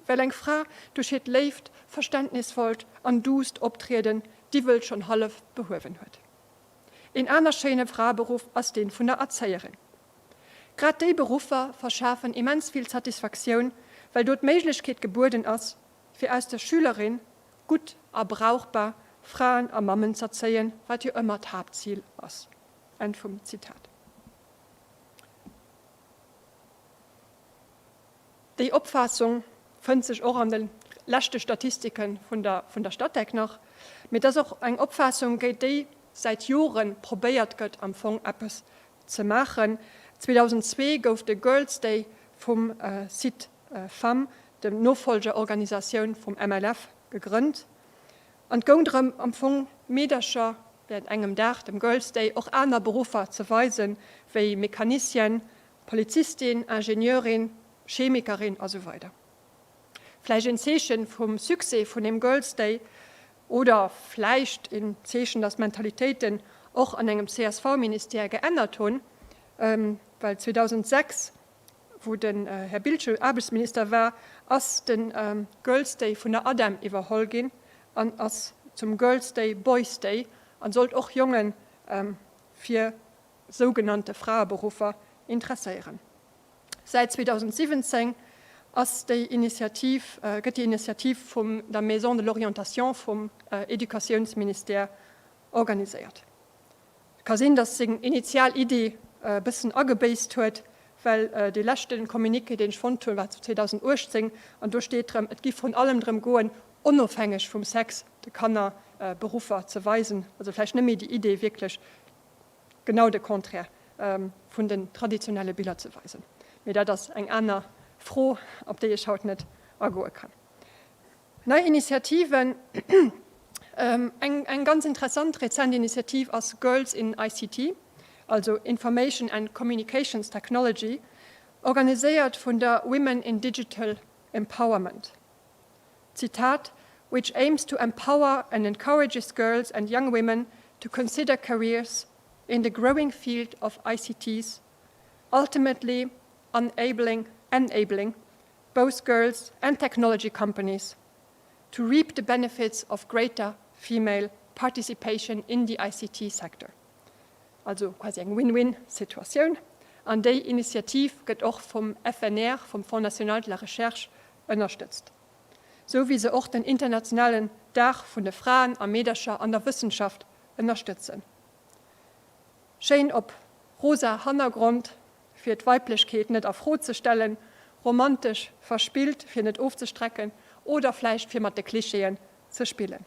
Well eng Fra duerch hiert léift, verständnisvollt an duusst Optrieden d'Iwwel schonn hallef behuewen huet. Een aner schéine Fraeberuff ass deen vun der Erzéierin. Grad déi Beruffer verschafen immens vill Satisfaktioun, well do d'Méiglechkeet gebueden ass, fir aus der Schülerin gutt a brauchbar Fraen a Mammen z'erzéien, wat jo ëmmer d'Haaptzil ass. Enn vum Zitat. Déi Opfaassung fënnt sech och an de leschte Statistike vun der vun der Statec nach. Mee et ass och eng Opfaassung, géint déi säit Jore probéiert gëtt, am Fong eppes ze maachen. 2002 gouf de Girls' Day vum Site Femmes, dem Nofolgerorganisatioun vum MLF, gegrënnt. An et goung drëm, am Fong Meedercher während engem Dag, dem Girls' Day, och aner Beruffer ze weisen, wéi Mecanicienne, Polizistin, Ingenieurin, Chemikerin a sou weider. Vläicht een Zeechen vum Succès vun deem Girls Day oder vläicht een Zeechen, dass d'Mentalitéiten och an engem CSV-Ministère geännert hunn, well 2006, wou den Här Biltgen Aarbechtsminister war, ass de Girls Day vun der ADEM iwwerholl ginn an ass zum Girls Day Boys Day an sollt och Jongen fir sougenannte Fraeberuffer interesséieren. Säit 2017 ass déi Initiativ, gëtt déi Initiativ vum der Maison de l'orientation vum Educatiounsministère organiséiert. Et ka sinn, datt seng initial Idee e bëssen agebéisst huet, well dee leschte Communiqué, deen ech fonnt hunn, war 2018 an do steet drëm, et giff vrun allem drëm goen, onofhängeg vum Sex de Kanner Beruffer ze weisen. Also vläicht net méi déi Idee wierklech genau de Contraire vun den traditionelle Biller ze weisen. Mee dat ass eng aner Fro, op déi ech haut net agoe kann. Nei Initiativen, Eng ganz interessant rezent Initiativ ass Girls in ICT, also Information and Communications Technology, organiséiert vun der Women in Digital Empowerment. Zitat, which aims to empower and encourages girls and young women to consider careers in the growing field of ICTs, ultimately enabling, enabling both girls and technology companies to reap the benefits of greater female participation in the ICT sector. Also quasi eng Win-win-Situatioun. An déi Initiativ gëtt och vum FNR, vum Fonds national de la recherche, ënnerstëtzt, sou wéi se och den internationalen Dag vun de Fraen a Meedercher an der Wëssenschaft ënnerstëtzen. Schéin op rosa Hannergrond, fir d'Weiblechkeet net a Fro ze stellen, romantesch verspillt, fir net ofzestrecken oder vläicht fir mat de Klischeeën ze spillen.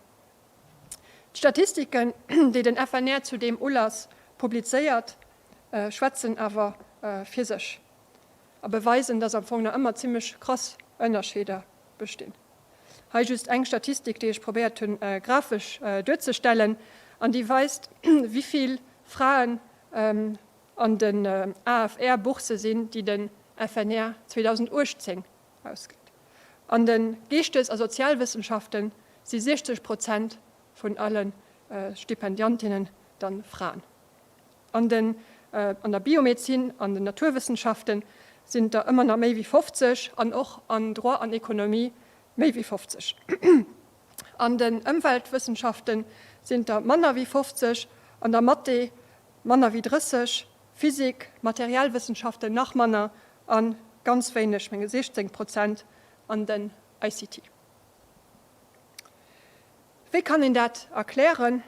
D'Statistiken, déi den FNR zu deem Ulass publizéiert, schwätzen awer fir sech a beweisen, dass am Fong nach ëmmer zimmlech krass Ënnerscheeder bestinn. Hei just eng Statistik, déi ech probéiert hunn grafesch duerzestellen an déi weist, wéi vill Fraen an den AFR-Boursse sinn, déi den FNR 2018 ausgëtt. An de Geeschtes a Sozialwëssenschafte si 60 Prozent vun alle Stipendiantinnen dann Fraen. An den an der Biomedezin an den Naturwëssenschaften sinn et der ëmmer nach méi wéi 50 an och an Droit an Ekonomie méi wéi 50. An den Ëmweltwëssenschaften sinn et der manner wéi 50, an der Mathé manner wéi 30, Physik, Materialwëssenschaften nach manner a ganz wéineg, menge 16 Prozent an den ICT. Wéi kann een dat erklären?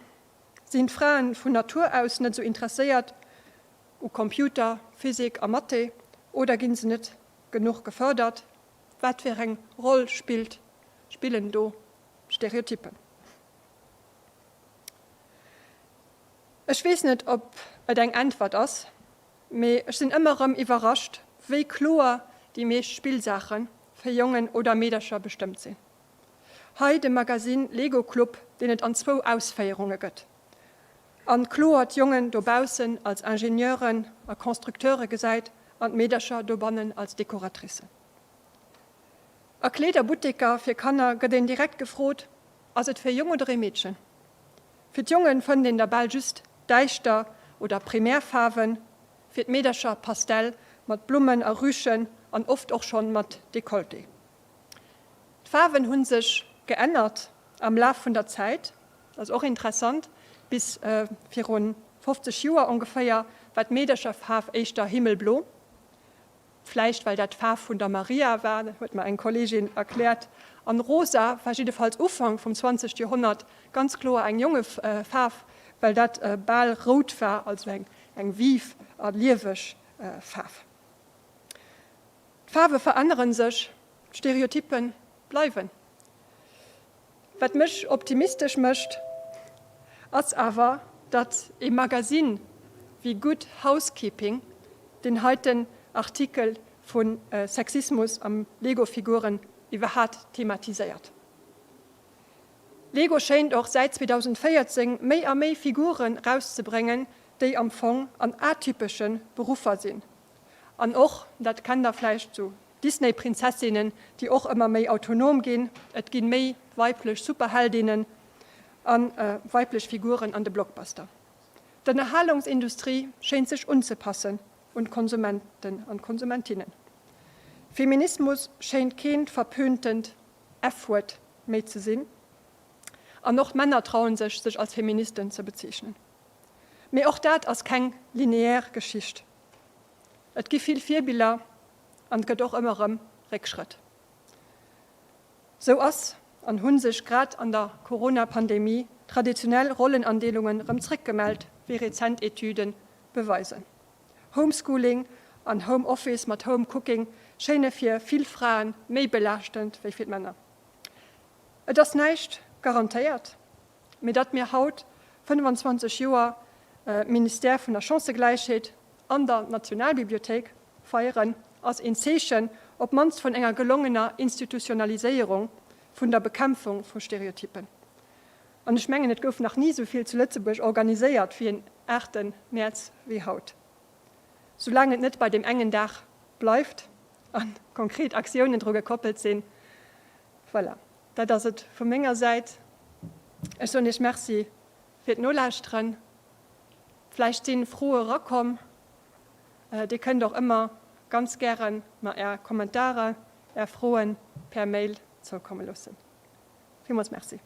Sinn d'Fraen vun Natur aus net esou interesséiert u Computer, Physik a Mathé oder ginn se net genuch gefërdert? Wat fir eng Roll spillt, spillen do d'Stereotypen? Ech weess net, ob et eng Äntwert ass, mee ech sinn ëmmer erëm iwwerrascht, wéi kloer déi meescht Spillsaache fir Jongen oder Meedercher bestëmmt sinn. Hei de Magazine Lego Club, deen et an zwou Ausféierunge gëtt. An kloer d'Jongen dobaussen als Ingenieuren a Constructeure gesäit an d'Meedercher dobannen als Dekoratricen. A Kleederbutteker fir Kanner gëtt een direkt gefrot, Ass et fir e Jong oder ee Meedchen? Fir d'Jongen fënnt een der bal just däischter oder Primärfaarwen, fir d'Meedercher Pastell mat Blummen a Rüschen an oft och schonn mat Decolleté. D'Faarwen hu sech geännert am Laf vun der Zäit, dat ass och interessant, bis viru 50 Joer ongeféier war d'Meedercherfaarf éischter himmelblo, vläicht well dat d'Faarf vun der Maria war, dat huet mer eng Kolleegin erkläert, an rosa war jiddefalls Ufank vum 20. Joerhonnert ganz kloer eng Jongefaarf, well dat bal rout war, also eng vive a lieweg Faarf. D'Faarwe verännere sech, d'Stereotyppe bleiwen. Wat mech optimistesch mécht, ass awer, datt ee Magasinn wéi Good Housekeeping deen heiten Artikel vu Sexismus am Lego-Figuren iwwerhat thematiséiert. Lego schéint och säit 2014 méi a méi Figuren rauszebréngen, déi am Fong an atypesche Beruffer sinn. An och, dat kennt der vläicht, sou Disney-Prinzessinnen, déi och ëmmer méi autonom ginn. Et gi méi weiblech Superheldinnen a weiblech Figuren an de Blockbuster. D'Ënnerhalungsindustrie schéint sech unzepassen un d'Konsumenten an d'Konsumentinnen. Feminismus schéint keent verpöntent F-Wuert méi ze sinn. An och d'Männer trauen sech, sech als Feministen ze bezeechnen. Mee och dat ass keng lineär Geschicht. Et gi vill Virbiller an et gëtt och ëmmer erëm Réckschrëtt. Sou ass an hu sech grad an der Corona-Pandemie traditionell Rollenandeelungen erëm zréckgemellt, wéi rezent Etüde beweisen. Homeschooling an Home Office mat Home Cooking schéine fir vill Frae méi belaaschtend wéi fir d'Männer. Et ass näischt garantéiert. Mee datt mir haut, 25 Joer Ministère vun der Chancëgläichheet an der Nationalbibliothéik feieren, ass een Zeechen, op d'mannst vun enger gelongener Institutionaliséierung vun der Bekämpfung vu Stereotypen. An ech mengen, et gouf nach ni esou vill zu Lëtzebuerg organiséiert fir een 8 Mäerz wéi haut. Soulaang et net bei deem engen Dag bleift a konkret Aktiounen dru gekoppelt sinn. Voilà. Dat ass et vu menger Säit. Ech soen Iech Merci fir d'Nolauschteren. Vläicht si Froe erakomm. Dir kënnt och ëmmer ganz gäre mer Är Kommentarer, Är Froe per Mail zoukomme loossen. Villmools Merci.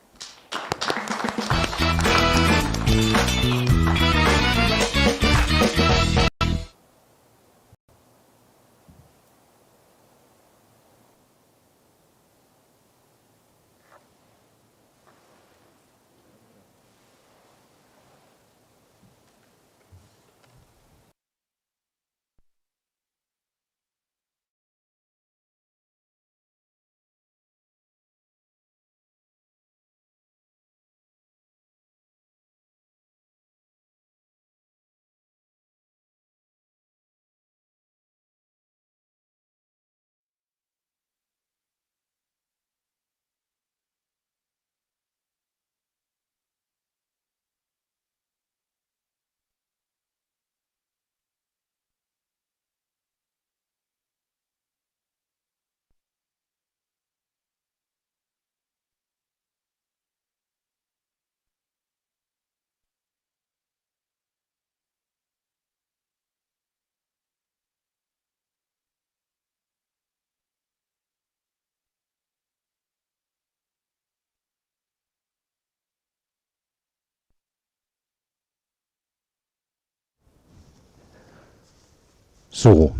So,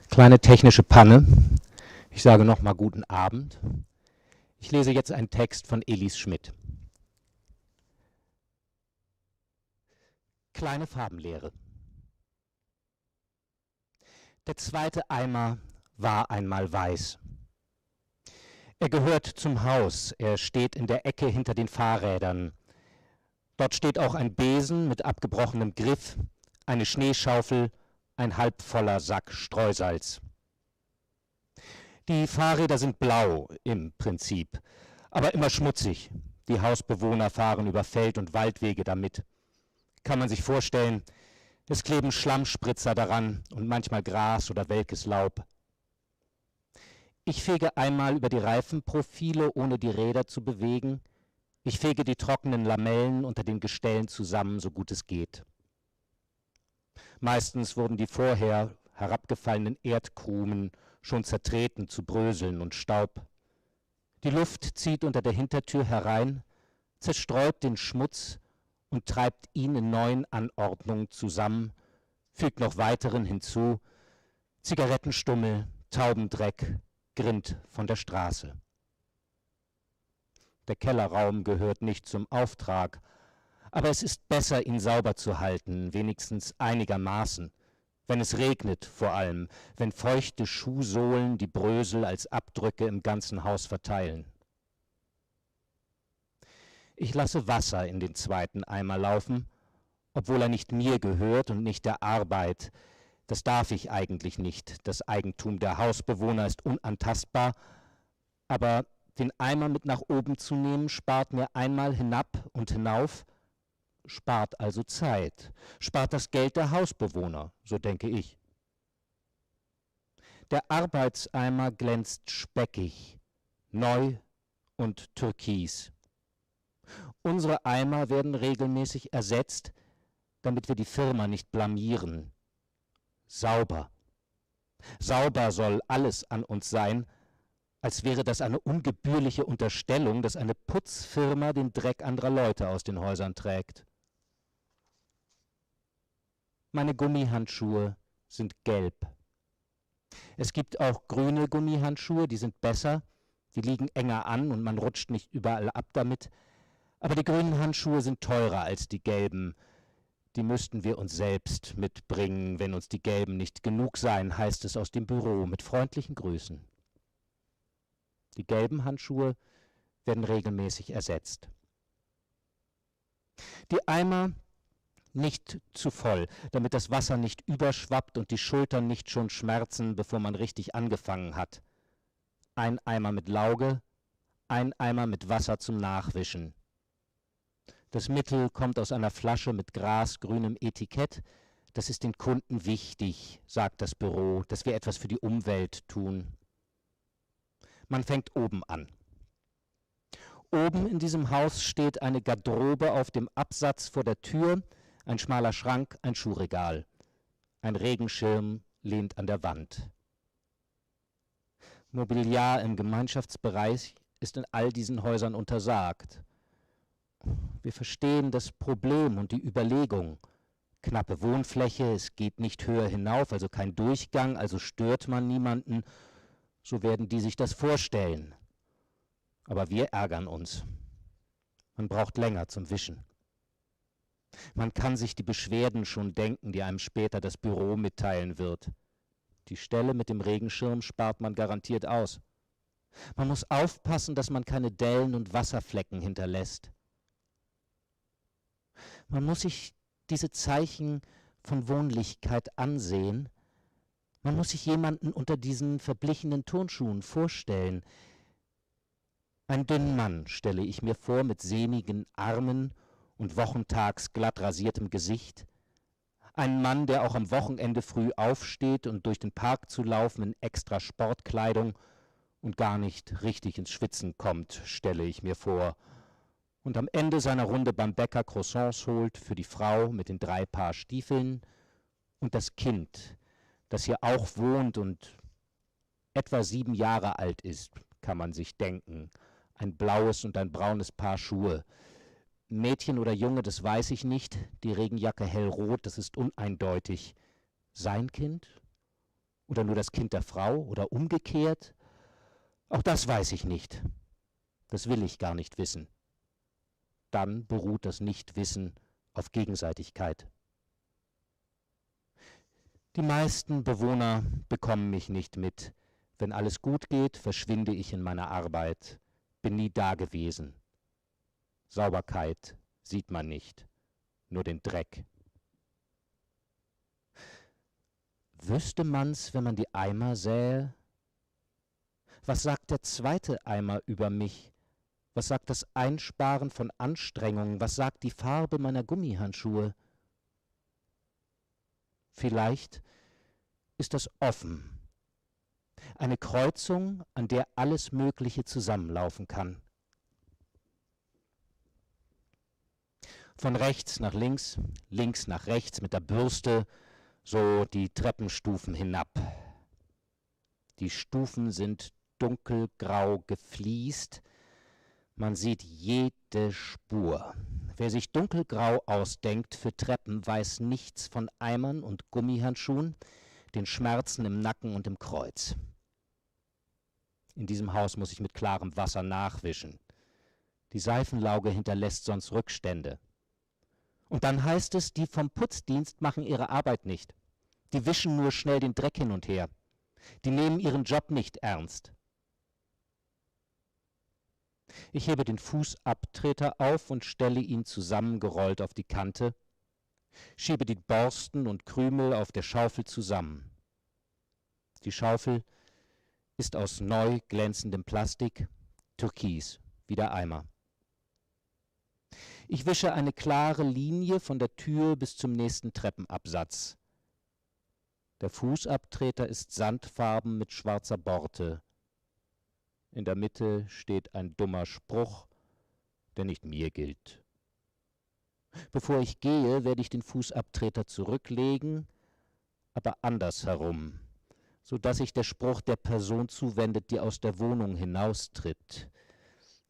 kleine technische Panne. Ich sage noch mal guten Abend. Ich lese jetzt einen Text von Elis Schmidt. Kleine Farbenlehre. Der zweite Eimer war einmal weiß. Er gehört zum Haus, er steht in der Ecke hinter den Fahrrädern. Dort steht auch ein Besen mit abgebrochenem Griff, eine Schneeschaufel, ein halbvoller Sack Streusalz. Die Fahrräder sind blau im Prinzip, aber immer schmutzig. Die Hausbewohner fahren über Feld- und Waldwege damit. Kann man sich vorstellen, es kleben Schlammspritzer daran und manchmal Gras oder welkes Laub. Ich fege einmal über die Reifenprofile, ohne die Räder zu bewegen. Ich fege die trockenen Lamellen unter den Gestellen zusammen, so gut es geht. Meistens wurden die vorher herabgefallenen Erdkrumen schon zertreten zu Bröseln und Staub. Die Luft zieht unter der Hintertür herein, zerstreut den Schmutz und treibt ihn in neuen Anordnungen zusammen, fügt noch weiteren hinzu, Zigarettenstummel, Taubendreck, Grind von der Straße. Der Kellerraum gehört nicht zum Auftrag, aber es ist besser, ihn sauber zu halten, wenigstens einigermaßen. Wenn es regnet vor allem, wenn feuchte Schuhsohlen die Brösel als Abdrücke im ganzen Haus verteilen. Ich lasse Wasser in den zweiten Eimer laufen, obwohl er nicht mir gehört und nicht der Arbeit. Das darf ich eigentlich nicht. Das Eigentum der Hausbewohner ist unantastbar. Aber den Eimer mit nach oben zu nehmen, spart mir einmal hinab und hinauf, spart also Zeit, spart das Geld der Hausbewohner, so denke ich. Der Arbeitseimer glänzt speckig, neu und türkis. Unsere Eimer werden regelmäßig ersetzt, damit wir die Firma nicht blamieren. Sauber. Sauber soll alles an uns sein, als wäre das eine ungebührliche Unterstellung, dass eine Putzfirma den Dreck anderer Leute aus den Häusern trägt. Meine Gummihandschuhe sind gelb. Es gibt auch grüne Gummihandschuhe, die sind besser, die liegen enger an und man rutscht nicht überall ab damit. Aber die grünen Handschuhe sind teurer als die gelben. Die müssten wir uns selbst mitbringen, wenn uns die gelben nicht genug seien, heißt es aus dem Büro mit freundlichen Grüßen. Die gelben Handschuhe werden regelmäßig ersetzt. Die Eimer nicht zu voll, damit das Wasser nicht überschwappt und die Schultern nicht schon schmerzen, bevor man richtig angefangen hat. Ein Eimer mit Lauge, ein Eimer mit Wasser zum Nachwischen. Das Mittel kommt aus einer Flasche mit grasgrünem Etikett. Das ist den Kunden wichtig, sagt das Büro, dass wir etwas für die Umwelt tun. Man fängt oben an. Oben in diesem Haus steht eine Garderobe auf dem Absatz vor der Tür, ein schmaler Schrank, ein Schuhregal. Ein Regenschirm lehnt an der Wand. Mobiliar im Gemeinschaftsbereich ist in all diesen Häusern untersagt. Wir verstehen das Problem und die Überlegung. Knappe Wohnfläche, es geht nicht höher hinauf, also kein Durchgang, also stört man niemanden. So werden die sich das vorstellen. Aber wir ärgern uns. Man braucht länger zum Wischen. Man kann sich die Beschwerden schon denken, die einem später das Büro mitteilen wird. Die Stelle mit dem Regenschirm spart man garantiert aus. Man muss aufpassen, dass man keine Dellen und Wasserflecken hinterlässt. Man muss sich diese Zeichen von Wohnlichkeit ansehen. Man muss sich jemanden unter diesen verblichenen Turnschuhen vorstellen. Einen dünnen Mann stelle ich mir vor mit sehnigen Armen und wochentags glatt rasiertem Gesicht. Einen Mann, der auch am Wochenende früh aufsteht und durch den Park zu laufen in extra Sportkleidung und gar nicht richtig ins Schwitzen kommt, stelle ich mir vor. Und am Ende seiner Runde beim Bäcker Croissants holt für die Frau mit den drei Paar Stiefeln und das Kind, das hier auch wohnt und etwa sieben Jahre alt ist, kann man sich denken. Ein blaues und ein braunes Paar Schuhe. Mädchen oder Junge, das weiß ich nicht. Die Regenjacke hellrot, das ist uneindeutig. Sein Kind oder nur das Kind der Frau oder umgekehrt? Auch das weiß ich nicht. Das will ich gar nicht wissen. Dann beruht das Nichtwissen auf Gegenseitigkeit. Die meisten Bewohner bekommen mich nicht mit. Wenn alles gut geht, verschwinde ich in meiner Arbeit, bin nie dagewesen. Sauberkeit sieht man nicht, nur den Dreck. Wüsste man's, wenn man die Eimer sähe? Was sagt der zweite Eimer über mich? Was sagt das Einsparen von Anstrengungen? Was sagt die Farbe meiner Gummihandschuhe? Vielleicht ist das offen. Eine Kreuzung, an der alles Mögliche zusammenlaufen kann. Von rechts nach links, links nach rechts mit der Bürste, so die Treppenstufen hinab. Die Stufen sind dunkelgrau gefliest. Man sieht jede Spur. Wer sich dunkelgrau ausdenkt für Treppen, weiß nichts von Eimern und Gummihandschuhen, den Schmerzen im Nacken und im Kreuz. In diesem Haus muss ich mit klarem Wasser nachwischen. Die Seifenlauge hinterlässt sonst Rückstände. Und dann heißt es, die vom Putzdienst machen ihre Arbeit nicht. Die wischen nur schnell den Dreck hin und her. Die nehmen ihren Job nicht ernst. Ich hebe den Fußabtreter auf und stelle ihn zusammengerollt auf die Kante, schiebe die Borsten und Krümel auf der Schaufel zusammen. Die Schaufel ist aus neu glänzendem Plastik, türkis wie der Eimer. Ich wische eine klare Linie von der Tür bis zum nächsten Treppenabsatz. Der Fußabtreter ist sandfarben mit schwarzer Borte. In der Mitte steht ein dummer Spruch, der nicht mir gilt. Bevor ich gehe, werde ich den Fußabtreter zurücklegen, aber andersherum, so dass sich der Spruch der Person zuwendet, die aus der Wohnung hinaustritt.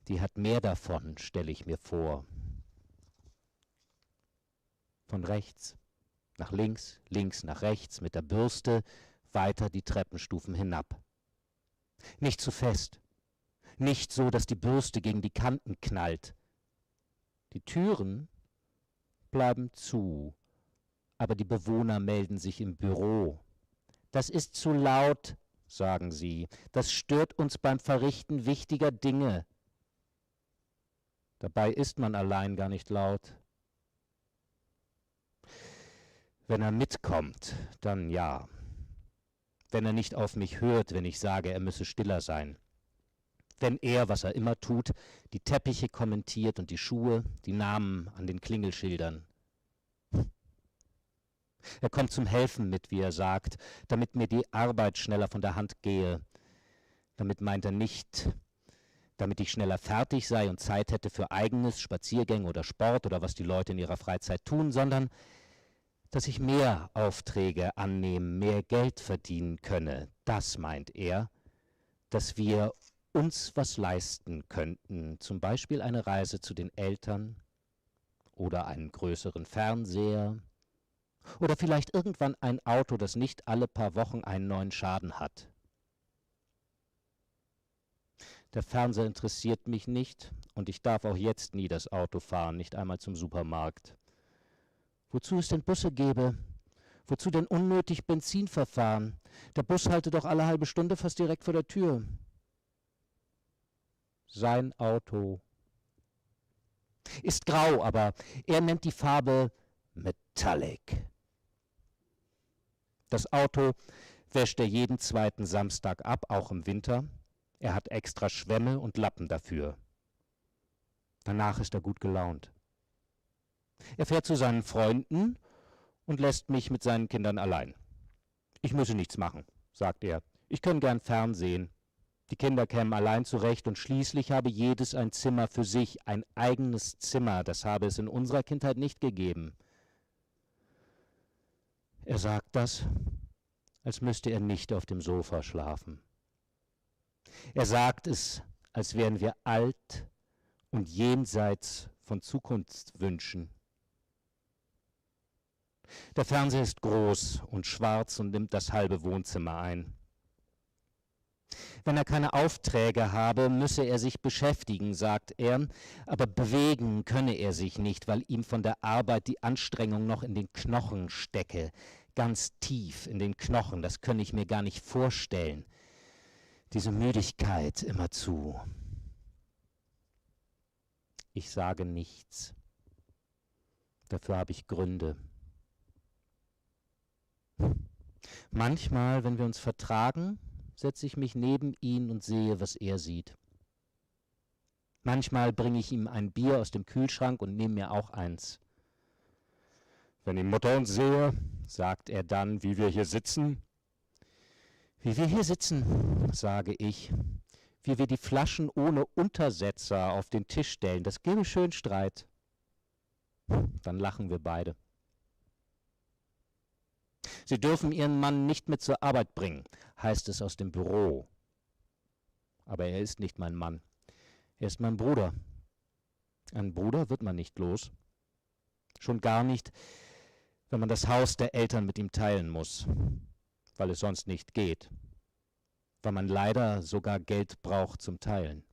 Die hat mehr davon, stelle ich mir vor. Von rechts nach links, links nach rechts mit der Bürste, weiter die Treppenstufen hinab. Nicht zu fest, nicht so, dass die Bürste gegen die Kanten knallt. Die Türen bleiben zu, aber die Bewohner melden sich im Büro. Das ist zu laut, sagen sie, das stört uns beim Verrichten wichtiger Dinge. Dabei ist man allein gar nicht laut. Wenn er mitkommt, dann ja. Wenn er nicht auf mich hört, wenn ich sage, er müsse stiller sein. Wenn er, was er immer tut, die Teppiche kommentiert und die Schuhe, die Namen an den Klingelschildern. Er kommt zum Helfen mit, wie er sagt, damit mir die Arbeit schneller von der Hand gehe. Damit meint er nicht, damit ich schneller fertig sei und Zeit hätte für eigenes Spaziergänge oder Sport oder was die Leute in ihrer Freizeit tun, sondern dass ich mehr Aufträge annehmen, mehr Geld verdienen könne. Das meint er, dass wir uns was leisten könnten, zum Beispiel eine Reise zu den Eltern oder einen größeren Fernseher oder vielleicht irgendwann ein Auto, das nicht alle paar Wochen einen neuen Schaden hat. Der Fernseher interessiert mich nicht und ich darf auch jetzt nie das Auto fahren, nicht einmal zum Supermarkt. Wozu es denn Busse gäbe? Wozu denn unnötig Benzin verfahren? Der Bus halte doch alle halbe Stunde fast direkt vor der Tür. Sein Auto ist grau, aber er nennt die Farbe Metallic. Das Auto wäscht er jeden zweiten Samstag ab, auch im Winter. Er hat extra Schwämme und Lappen dafür. Danach ist er gut gelaunt. Er fährt zu seinen Freunden und lässt mich mit seinen Kindern allein. Ich müsse nichts machen, sagt er. Ich könne gern fernsehen. Die Kinder kämen allein zurecht und schließlich habe jedes ein Zimmer für sich, ein eigenes Zimmer, das habe es in unserer Kindheit nicht gegeben. Er sagt das, als müsste er nicht auf dem Sofa schlafen. Er sagt es, als wären wir alt und jenseits von Zukunftswünschen. Der Fernseher ist groß und schwarz und nimmt das halbe Wohnzimmer ein. Wenn er keine Aufträge habe, müsse er sich beschäftigen, sagt er, aber bewegen könne er sich nicht, weil ihm von der Arbeit die Anstrengung noch in den Knochen stecke, ganz tief in den Knochen, das könne ich mir gar nicht vorstellen. Diese Müdigkeit immerzu. Ich sage nichts. Dafür habe ich Gründe. Manchmal, wenn wir uns vertragen, setze ich mich neben ihn und sehe, was er sieht. Manchmal bringe ich ihm ein Bier aus dem Kühlschrank und nehme mir auch eins. Wenn die Mutter uns sehe, sagt er dann, wie wir hier sitzen. Wie wir hier sitzen, sage ich, wie wir die Flaschen ohne Untersetzer auf den Tisch stellen, das gäbe schön Streit. Dann lachen wir beide. Sie dürfen ihren Mann nicht mit zur Arbeit bringen, heißt es aus dem Büro. Aber er ist nicht mein Mann. Er ist mein Bruder. Ein Bruder wird man nicht los. Schon gar nicht, wenn man das Haus der Eltern mit ihm teilen muss, weil es sonst nicht geht, weil man leider sogar Geld braucht zum Teilen.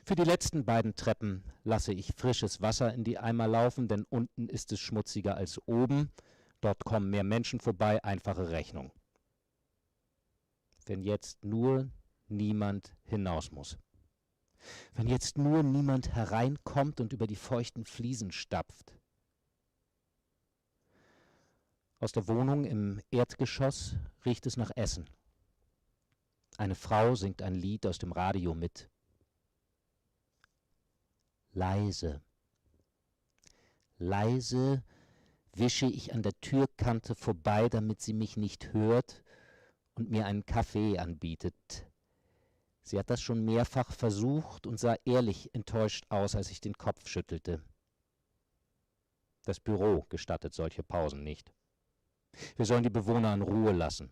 Für die letzten beiden Treppen lasse ich frisches Wasser in die Eimer laufen, denn unten ist es schmutziger als oben. Dort kommen mehr Menschen vorbei, einfache Rechnung. Wenn jetzt nur niemand hinaus muss. Wenn jetzt nur niemand hereinkommt und über die feuchten Fliesen stapft. Aus der Wohnung im Erdgeschoss riecht es nach Essen. Eine Frau singt ein Lied aus dem Radio mit. Leise. Leise wische ich an der Türkante vorbei, damit sie mich nicht hört und mir einen Kaffee anbietet. Sie hat das schon mehrfach versucht und sah ehrlich enttäuscht aus, als ich den Kopf schüttelte. Das Büro gestattet solche Pausen nicht. Wir sollen die Bewohner in Ruhe lassen.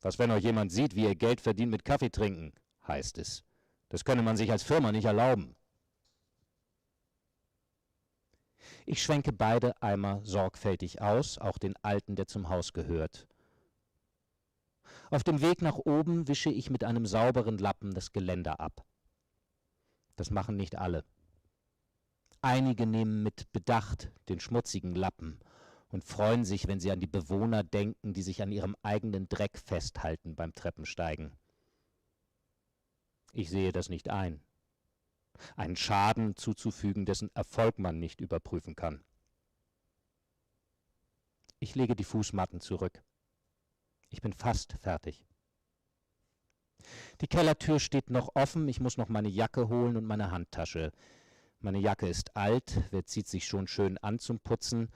Was, wenn euch jemand sieht, wie ihr Geld verdient mit Kaffee trinken, heißt es. Das könne man sich als Firma nicht erlauben. Ich schwenke beide Eimer sorgfältig aus, auch den alten, der zum Haus gehört. Auf dem Weg nach oben wische ich mit einem sauberen Lappen das Geländer ab. Das machen nicht alle. Einige nehmen mit Bedacht den schmutzigen Lappen und freuen sich, wenn sie an die Bewohner denken, die sich an ihrem eigenen Dreck festhalten beim Treppensteigen. Ich sehe das nicht ein. Einen Schaden zuzufügen, dessen Erfolg man nicht überprüfen kann. Ich lege die Fußmatten zurück. Ich bin fast fertig. Die Kellertür steht noch offen, ich muss noch meine Jacke holen und meine Handtasche. Meine Jacke ist alt, wer zieht sich schon schön an zum Putzen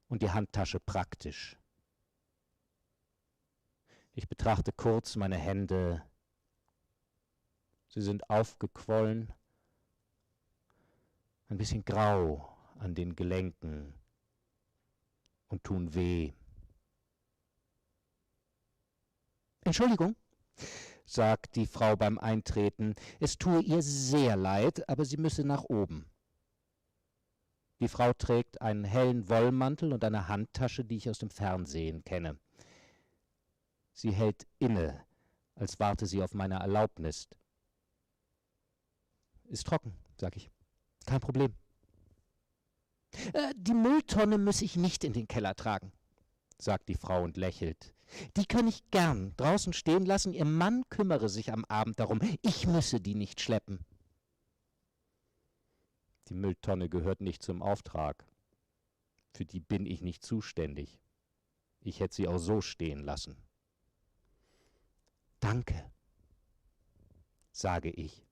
und die Handtasche praktisch. Ich betrachte kurz meine Hände. Sie sind aufgequollen, ein bisschen grau an den Gelenken und tun weh. Entschuldigung, sagt die Frau beim Eintreten, es tue ihr sehr leid, aber sie müsse nach oben. Die Frau trägt einen hellen Wollmantel und eine Handtasche, die ich aus dem Fernsehen kenne. Sie hält inne, als warte sie auf meine Erlaubnis. Ist trocken, sag ich. Kein Problem. Äh, die Mülltonne muss ich nicht in den Keller tragen, sagt die Frau und lächelt. Die kann ich gern draußen stehen lassen, ihr Mann kümmere sich am Abend darum, ich müsse die nicht schleppen. Die Mülltonne gehört nicht zum Auftrag. Für die bin ich nicht zuständig. Ich hätte sie auch so stehen lassen. Danke, sage ich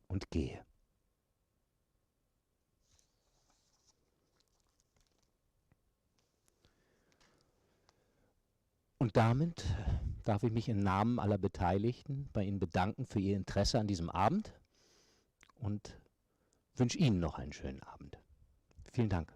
und gehe. Und damit darf ich mich im Namen aller Beteiligten bei Ihnen bedanken für Ihr Interesse an diesem Abend und wünsche Ihnen noch einen schönen Abend. Vielen Dank.